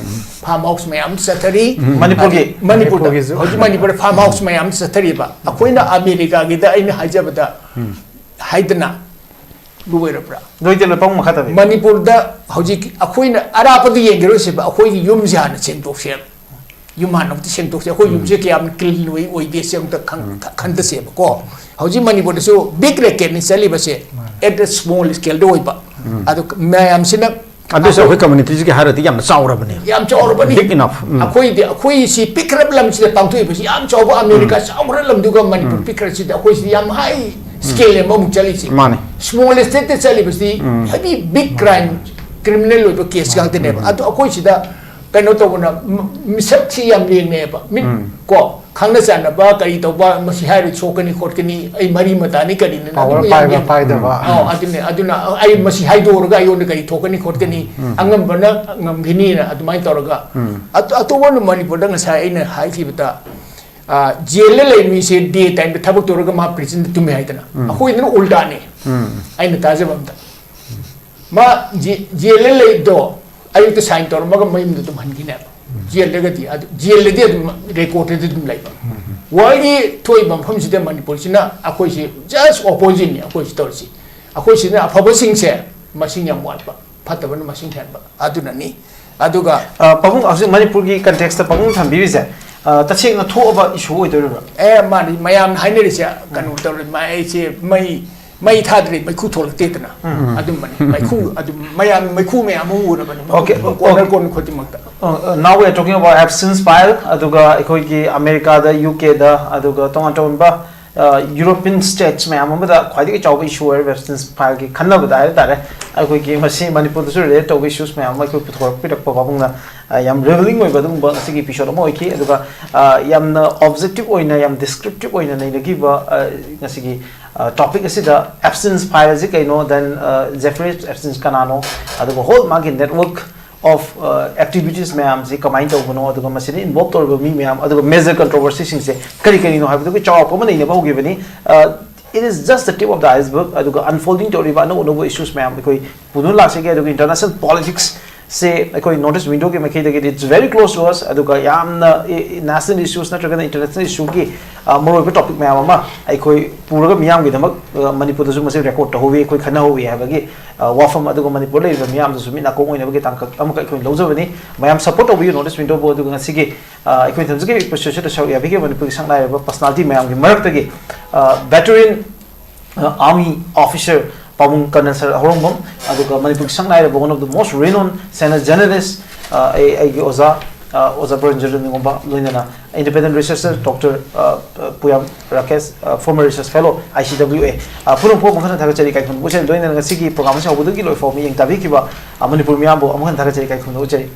ꯐꯥꯔꯝ ꯍꯥꯎꯁ ꯃꯌꯥꯝ ꯑꯃ ꯆꯠꯊꯔꯤ꯫ ꯃꯅꯤꯄꯨꯔꯒꯤ? ꯃꯅꯤꯄꯨꯔꯗ꯫ ꯃꯅꯤꯄꯨꯔꯒꯤꯁꯨ꯫ ꯍꯧꯖꯤꯛ ꯃꯅꯤꯄꯨꯔꯗ ꯐꯥꯔꯝ ꯍꯥꯎꯁ ꯃꯌꯥꯝ ꯆꯠꯊꯔꯤꯕ꯫ ꯑꯩꯈꯣꯏꯅ ꯑꯃꯦꯔꯤꯀꯥꯒꯤꯗ ꯑꯩꯅ ꯍꯥꯏꯖꯕꯗ ꯍꯥꯏꯗꯅ ꯂꯣꯏꯔꯕ꯭ꯔꯥ? ꯂꯣꯏꯗꯦ, ꯂꯣꯏ ꯄꯥꯎ ꯃꯈꯥ ꯇꯥꯕꯤꯌꯨ꯫ ꯃꯅꯤꯄꯨꯔꯗ ꯍꯧꯖꯤꯛ ꯑꯩꯈꯣꯏꯅ ꯑꯔꯥꯞꯄꯗ ꯌꯦꯡꯈꯤꯔꯣꯏꯁꯦꯕ, ꯑꯩꯈꯣꯏꯒꯤ ꯌꯨꯝꯁꯦ ꯍꯥꯟꯅ ꯁꯦꯡꯗꯣꯛꯁꯦꯕ꯫ ꯌꯨꯝ ꯍꯥꯟꯅ ꯑꯃꯨꯛꯇ ꯁꯦꯡꯗꯣꯛꯁꯦ꯫ ꯑꯩꯈꯣꯏ ꯌꯨꯝꯁꯦ ꯀꯌꯥꯝ ꯀ꯭ꯂꯤꯟ ꯑꯣꯏ, ꯑꯣꯏꯗꯦ ꯁꯦ ꯑꯃꯨꯛꯇ ꯈꯟ-, ꯈꯟꯊꯁꯦꯕꯀꯣ꯫ ꯍꯧꯖꯤꯛ ꯃꯅꯤꯄꯨꯔꯗꯁꯨ ꯕꯤꯛ ꯔꯦꯀꯦꯠꯅꯤ ꯆꯠꯂꯤꯕꯁꯦ꯫ ꯑꯦꯠ ꯗ ꯁ꯭ꯃꯣꯜ ꯁ꯭ꯀꯦꯜꯗ ꯑꯣꯏꯕ꯫ ꯑꯗꯨ ꯃꯌꯥꯝꯁꯤꯅ ꯑꯗꯨꯁꯨ ꯑꯩꯈꯣꯏ ꯀꯝꯃ꯭ꯌꯨꯅꯤꯇꯤꯁꯤꯒꯤ ꯍꯥꯏꯔꯗꯤ ꯌꯥꯝꯅ ꯆꯥꯎꯔꯕꯅꯤ꯫ ꯌꯥꯝ ꯆꯥꯎꯔꯕꯅꯤ꯫ Big enough. ꯎꯝ꯫ ꯑꯩꯈꯣꯏꯗꯤ, ꯑꯩꯈꯣꯏ ꯁꯤ ꯄꯤꯛꯈ꯭ꯔꯕ ꯂꯝꯁꯤꯗ ꯄꯥꯡꯊꯣꯛꯏꯕꯁꯤ ꯌꯥꯝ ꯆꯥꯎꯕ ꯑꯃꯦꯔꯤꯀꯥ ꯆꯥꯎꯈ꯭ꯔ ꯂꯝꯗꯨꯒ ꯃꯅꯤꯄꯨꯔ ꯄꯤꯛꯈ꯭ꯔꯁꯤꯗ ꯑꯩꯈꯣꯏꯁꯤ ꯌꯥꯝ ꯍꯥꯏ ꯁ꯭ꯀꯦꯜ ꯑꯃ ꯑꯃꯨꯛ ꯆꯠꯂꯤꯁꯤ꯫ ꯃꯥꯅꯤ꯫ ꯁ꯭ꯃꯣꯜ ꯁ꯭ꯇꯦꯠꯇ ꯆꯠꯂꯤꯕꯁꯤ ꯍꯦꯚꯤ ꯕꯤꯛ ꯀ꯭ꯔꯥꯏꯝ, ꯀ꯭ꯔꯤꯃꯤꯅꯦꯜ ꯑꯣꯏꯕ ꯀꯦꯁ ꯉꯥꯛꯇꯅꯦꯕ꯫ ꯑꯗꯣ ꯑꯩꯈꯣꯏ ꯁꯤꯗ ꯀꯩꯅꯣ ꯇꯧꯕꯅ ꯃ-, ꯃꯤꯁꯛꯁꯤ ꯌꯥꯝ ꯂꯦꯡꯅꯩꯑꯕ꯫ ꯃꯤꯠ ꯀꯣ ꯈꯪꯅ ꯆꯥꯟꯅꯕ ꯀꯔꯤ ꯇꯧꯕ, ꯃꯁꯤ ꯍꯥꯏꯔ ꯁꯣꯛꯀꯅꯤ ꯈꯣꯠꯀꯅꯤ, ꯑꯩ ꯃꯔꯤ ꯃꯇꯥꯅꯤ ꯀꯔꯤꯅꯤ, ꯄꯥꯋꯔ ꯑꯗꯨꯝ ꯌꯥꯝ ꯄꯥꯏꯕ ꯌꯦꯡ-, ꯄꯥꯏꯗꯕ꯫ ꯑꯧ, ꯑꯗꯨꯅꯦ꯫ ꯑꯗꯨꯅ ꯑꯩ ꯃꯁꯤ ꯍꯥꯏꯗꯣꯛꯎꯔꯒ ꯑꯩꯉꯣꯟꯗ ꯀꯔꯤ ꯊꯣꯛꯀꯅꯤ ꯈꯣꯠꯀꯅꯤ, ꯑꯉꯝꯕꯅ ꯉꯝꯈꯤꯅꯤꯅ ꯑꯗꯨꯃꯥꯏꯅ ꯇꯧꯔꯒ꯫ ꯑꯇꯣꯞꯄꯅ ꯃꯅꯤꯄꯨꯔꯗ ꯉꯁꯥꯏ ꯑꯩꯅ ꯍꯥꯏꯈꯤꯕꯗ, ꯑ, ꯖꯦꯜꯗ ꯂꯩꯕ ꯃꯤꯁꯦ ꯗꯦ ꯇꯥꯏꯝꯗ ꯊꯕꯛ ꯇꯧꯔꯒ ꯃꯥ ꯄ꯭ꯔꯤꯖꯟꯗ ꯇꯨꯝꯃꯦ ꯍꯥꯏꯗꯅ꯫ ꯑꯩꯈꯣꯏꯗꯅ ꯎꯜꯇꯥꯅꯦ꯫ ꯑꯩꯅ ꯇꯥꯖꯕ ꯑꯝꯗ꯫ ꯃꯥ ꯖꯦ-, ꯖꯦꯜꯗ ꯂꯩꯕꯗꯣ ꯑꯌꯨꯛꯇ ꯁꯥꯏꯟ ꯇꯧꯔꯝꯃꯒ ꯃꯌꯨꯝꯗ ꯑꯗꯨꯝ ꯍꯟꯈꯤꯅꯦꯕ꯫ ꯖꯦꯜꯗꯒꯗꯤ ꯑꯗꯨ, ꯖꯦꯜꯗꯗꯤ ꯑꯗꯨꯝ ꯔꯦꯀꯣꯔꯗꯇꯗꯤ ꯑꯗꯨꯝ ꯂꯩꯕ꯫ ꯋꯥꯔꯜꯒꯤ ꯊꯣꯛꯏꯕ ꯃꯐꯝꯁꯤꯗ ꯃꯅꯤꯄꯨꯔꯁꯤꯅ ꯑꯩꯈꯣꯏꯁꯤ just ꯑꯣꯄꯣꯖꯤꯠꯅꯤ ꯑꯩꯈꯣꯏꯁꯤ ꯇꯧꯔꯤꯁꯤ꯫ ꯑꯩꯈꯣꯏ ꯁꯤꯅ ꯑꯐꯕꯁꯤꯡꯁꯦ ꯃꯁꯤꯡ ꯌꯥꯝ ꯋꯥꯠꯄ, ꯐꯠꯇꯕꯅ ꯃꯁꯤꯡ ꯍꯦꯟꯕ꯫ ꯑꯗꯨꯅꯅꯤ꯫ ꯑꯗꯨꯒ ꯑ, ꯄꯥꯕꯨꯡ, ꯍꯧꯖꯤꯛ ꯃꯅꯤꯄꯨꯔꯒꯤ ꯀꯟꯇꯦꯛꯁꯇ ꯄꯥꯕꯨꯡ ꯊꯝꯕꯤꯔꯤꯁꯦ, ꯑ, ꯇꯁꯦꯡꯅ ꯊꯣꯛꯑꯕ ꯏꯁꯨ ꯑꯣꯏꯗꯣꯔꯤꯕ꯭ꯔꯥ? ꯑꯦ, ꯃꯥꯅꯤ, ꯃꯌꯥꯝꯅ ꯍꯥꯏꯅꯔꯤꯁꯦ, ꯀꯩꯅꯣ ꯇꯧꯔꯤ, ꯃꯩꯁꯦ, ꯃꯩ, ꯃꯩ ꯊꯥꯗ꯭ꯔꯤ ꯃꯩꯈꯨ ꯊꯣꯛꯂꯛꯇꯦꯗꯅ꯫ ꯑꯗꯨꯝꯕꯅꯤ꯫ ꯃꯩꯈꯨ ꯑꯗꯨꯝ ꯃꯌꯥꯝ, ꯃꯩꯈꯨ ꯃꯌꯥꯝ ꯑꯃ ꯎꯔꯕꯅꯤ꯫ ꯃꯐꯝ, OK, ꯃꯐꯝ, corner, OK꯫ Corner ꯈꯨꯗꯤꯡꯃꯛꯇ꯫ ꯑ, ꯑ, now we are talking about Epstein's file, ꯑꯗꯨꯒ ꯑꯩꯈꯣꯏꯒꯤ ꯑꯃꯦꯔꯤꯀꯥꯗ, ꯌꯨ ꯀꯦꯗ, ꯑꯗꯨꯒ ꯇꯣꯉꯥꯟ ꯇꯣꯉꯥꯟꯕ, ꯑ, ꯌꯨꯔꯣꯄꯤꯌꯟ ꯁ꯭ꯇꯦꯠꯁ ꯃꯌꯥꯝ ꯑꯃꯗ ꯈ꯭ꯋꯥꯏꯗꯒꯤ ꯆꯥꯎꯕ ꯏꯁꯨ ꯑꯣꯏꯔꯤꯕ Epstein's fileꯒꯤ ꯈꯟꯅꯕꯗ ꯍꯥꯏꯕ ꯇꯥꯔꯦ, ꯑꯩꯈꯣꯏꯒꯤ ꯃꯁꯤ ꯃꯅꯤꯄꯨꯔꯗꯁꯨ ꯔꯤꯂꯦꯠ ꯇꯧꯕ ꯏꯁꯨꯁ ꯃꯌꯥꯝ ꯑꯃ ꯑꯩꯈꯣꯏ ꯄꯨꯊꯣꯔꯛꯄꯤꯔꯛꯄ ꯄꯥꯕꯨꯡꯅ, ꯑ, ꯌꯥꯝ ꯔꯤꯚꯤꯂꯤꯡ ꯑꯣꯏꯕ ꯑꯗꯨꯒꯨꯝꯕ ꯉꯁꯤꯒꯤ ꯏꯄꯤꯁꯣꯗ ꯑꯃ ꯑꯣꯏꯈꯤ꯫ ꯑꯗꯨꯒ, ꯑ, ꯌꯥꯝꯅ ꯑꯣꯕꯖꯦꯛꯇꯤꯚ ꯑꯣꯏꯅ, ꯌꯥꯝ ꯗꯤꯁꯀ꯭ꯔꯤꯞꯇꯤꯚ ꯑꯣꯏꯅ ꯅꯩꯅꯈꯤꯕ, ꯑ, ꯉꯁꯤꯒꯤ, ꯑ, ꯇꯣꯄꯤꯛ ꯑꯁꯤꯗ Epstein's file ꯑꯁꯤ ꯀꯩꯅꯣ, then, ꯑ, Jeffrey Epstein ꯀꯅꯥꯅꯣ, ꯑꯗꯨꯒ ꯍꯣꯜ ꯃꯥꯒꯤ ꯅꯦꯠꯋꯔꯛ of activities ꯃꯌꯥꯝꯁꯤ ꯀꯃꯥꯏꯅ ꯇꯧꯕꯅꯣ, ꯑꯗꯨꯒ ꯃꯁꯤꯗ involve ꯇꯧꯔꯤꯕ ꯃꯤ ꯃꯌꯥꯝ, ꯑꯗꯨꯒ major controversies ꯁꯤꯡꯁꯦ ꯀꯔꯤ ꯀꯔꯤꯅꯣ ꯍꯥꯏꯕꯗꯨꯒꯤ ꯆꯥꯎꯔꯥꯛꯄ ꯑꯃ ꯅꯩꯅꯕ ꯍꯧꯈꯤꯕꯅꯤ꯫ It is just the tip of the iceberg, ꯑꯗꯨꯒ unfolding ꯇꯧꯔꯤꯕ ꯑꯅꯧ ꯑꯅꯧꯕ issues ꯃꯌꯥꯝ ꯑꯩꯈꯣꯏ ꯄꯨꯗꯨꯅ ꯂꯥꯛꯆꯒꯦ꯫ ꯑꯗꯨꯒ international politics ꯁꯦ ꯑꯩꯈꯣꯏ North East Window ꯒꯤ ꯃꯥꯏꯀꯩꯗꯒꯤꯗꯤ it's very close to us, ꯑꯗꯨꯒ ꯌꯥꯝꯅ national issues ꯅꯠꯇ꯭ꯔꯒꯅ international issue ꯒꯤ ꯃꯔꯨꯑꯣꯏꯕ topic ꯃꯌꯥꯝ ꯑꯃ ꯑꯩꯈꯣꯏ ꯄꯨꯔꯒ ꯃꯤꯌꯥꯝꯒꯤꯗꯃꯛ ꯃꯅꯤꯄꯨꯔꯗꯁꯨ ꯃꯁꯤ record ꯇꯧꯍꯧꯋꯤ, ꯑꯩꯈꯣꯏ ꯈꯟꯅꯍꯧꯋꯤ ꯍꯥꯏꯕꯒꯤ ꯋꯥꯐꯝ, ꯑꯗꯨꯒ ꯃꯅꯤꯄꯨꯔ ꯂꯩꯔꯤꯕ ꯃꯤꯌꯥꯝꯗꯁꯨ ꯃꯤꯠ ꯅꯥꯀꯣꯡ ꯑꯣꯏꯅꯕꯒꯤ ꯇꯥꯡꯀꯛ ꯑꯃꯈꯛ ꯑꯩꯈꯣꯏꯅ ꯂꯧꯖꯕꯅꯤ꯫ ꯃꯌꯥꯝ support ꯇꯧꯕꯤꯌꯨ North East Window ꯕꯨ꯫ ꯑꯗꯨꯒ ꯉꯁꯤꯒꯤ ꯑꯩꯈꯣꯏ ꯊꯝꯖꯒꯦ episode ꯁꯤꯗ ꯁꯔꯨꯛ ꯌꯥꯕꯤꯈꯤꯕ ꯃꯅꯤꯄꯨꯔꯒꯤ ꯁꯛꯅꯥꯏꯔꯕ personality ꯃꯌꯥꯝꯒꯤ ꯃꯔꯛꯇꯒꯤ veteran army officer ꯄꯥꯕꯨꯡ Colonel Sir ꯍꯧꯔꯣꯡꯕꯝ, ꯑꯗꯨꯒ ꯃꯅꯤꯄꯨꯔꯒꯤ ꯁꯛꯅꯥꯏꯔꯕ one of the most renowned senior journalist, ꯑꯩ ꯑꯩꯒꯤ ꯑꯣꯖꯥ ꯑꯣꯖꯥ ꯕ꯭ꯔꯣꯟꯖꯔ ꯅꯤꯉꯣꯝꯕ, ꯂꯣꯏꯅꯅ independent researcher Doctor ꯄꯨꯌꯥꯝ Rakesh, former research fellow I C W A, ꯄꯨꯝꯅꯃꯛꯄꯨ ꯑꯃꯨꯛ ꯍꯟꯅ ꯊꯥꯒꯠꯆꯔꯤ꯫ ꯏꯀꯥꯏ ꯈꯨꯝꯅꯕ ꯎꯠꯆꯔꯤ꯫ ꯂꯣꯏꯅꯅ ꯉꯁꯤꯒꯤ program ꯑꯁꯤ ꯍꯧꯕꯗꯒꯤ ꯂꯣꯏꯐꯥꯎ ꯃꯤꯠꯌꯦꯡ ꯇꯥꯕꯤꯈꯤꯕ ꯃꯅꯤꯄꯨꯔ ꯃꯤꯌꯥꯝꯕꯨ ꯑꯃꯨꯛ ꯍꯟꯅ ꯊꯥꯒꯠꯆꯔꯤ, ꯏꯀꯥꯏ ꯈꯨꯝꯅꯕ ꯎꯠꯆꯔꯤ꯫